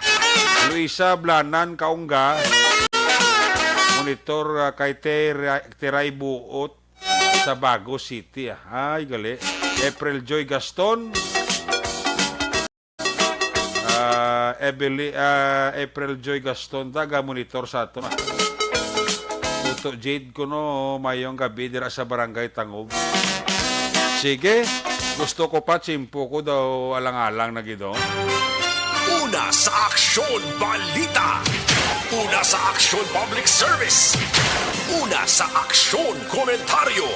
Luisa Blanan Kaungga, monitor, ah, kay Tera-, Teray Buot sa Bago City, ah. Ay, gali. April Joy Gaston. Ah, Ebeli-, ah, April Joy Gaston, taga monitor sa ato, ah. Tuto Jade kuno, mayong gab-i dira sa Barangay Tangub. Sige, gusto ko pa, tsimpo ko daw, alang-alang na gid, oh. Una sa Aksyon Balita. Una sa Aksyon Public Service. Una sa Aksyon Komentaryo.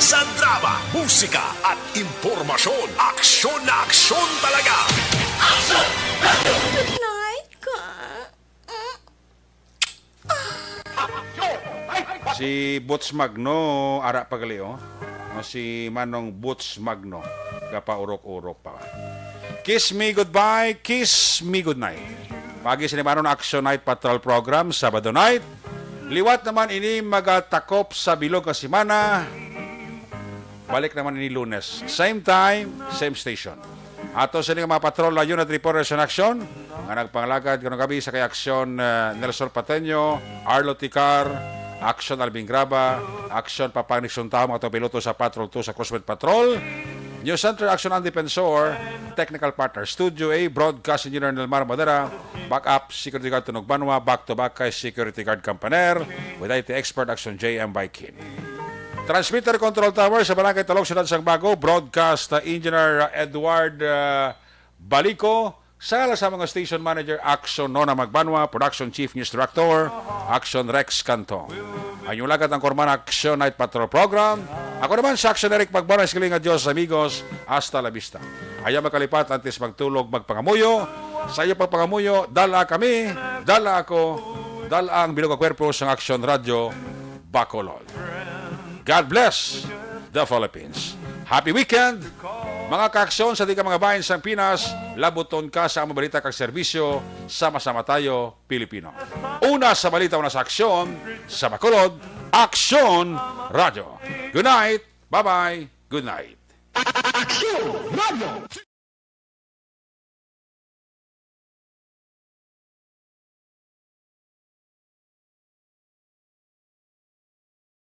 Sa drama, musika, at impormasyon, aksyon na aksyon talaga. Good night, ka. Si Boots Magno, ara pa gali, oh. No, si Manong Boots Magno, gapaurok-urok pa. Kiss me goodbye, kiss me goodnight. Pagi sini, Manong, Action Night Patrol Program, Sabado night. Liwat naman ini magatakop sa bilog nga semana. Balik naman ini Lunes. Same time, same station. Ato sini nga mga patrol, Unit Reporters in Action, nga nagpangalagad karong gabi sa kay Aksyon, eh, Nelson Pateño, Arlo Ticar, Aksyon Alvin Graba, Aksyon Papang Nixon Taho, mga piloto sa Patrol two sa Crosswind Patrol. News Center, Aksyon Ang Defensor, Technical Partner, Studio A, Broadcast Engineer Nelmar Madera, Backup Security Guard Tunog Banwa, back to back kay Security Guard Campaner, with I T expert Aksyon J M Baikin. Transmitter Control Tower sa Barangay Talog, Siyudad sang Bago, Broadcast, uh, Engineer, uh, Edward, uh, Balico, sa ngalan sa mga station manager, Action Nona Magbanwa, Production Chief News Director, Action Rex Cantong. Ang inyong lagad ang Korman Action Night Patrol Program. Ako naman si Action Eric Magbanwa, siling nga Diyos, amigos, hasta la vista. Ayaw makalipat, antes magtulog, magpangamuyo. Sa iyo pagpangamuyo, dala kami, dala ako, dala ang bilog nga kwerpo sang Action Radio Bacolod. God bless the Philippines. Happy weekend! Mga kaaksyon sa di ka mga bahin sang Pinas, labuton ka sa among balita kag serbisyo. Sama-sama tayo, Pilipino. Una sa balita, una sa aksyon, sa Bacolod, Aksyon Radyo. Good night! Bye-bye! Good night! Aksyon Radyo!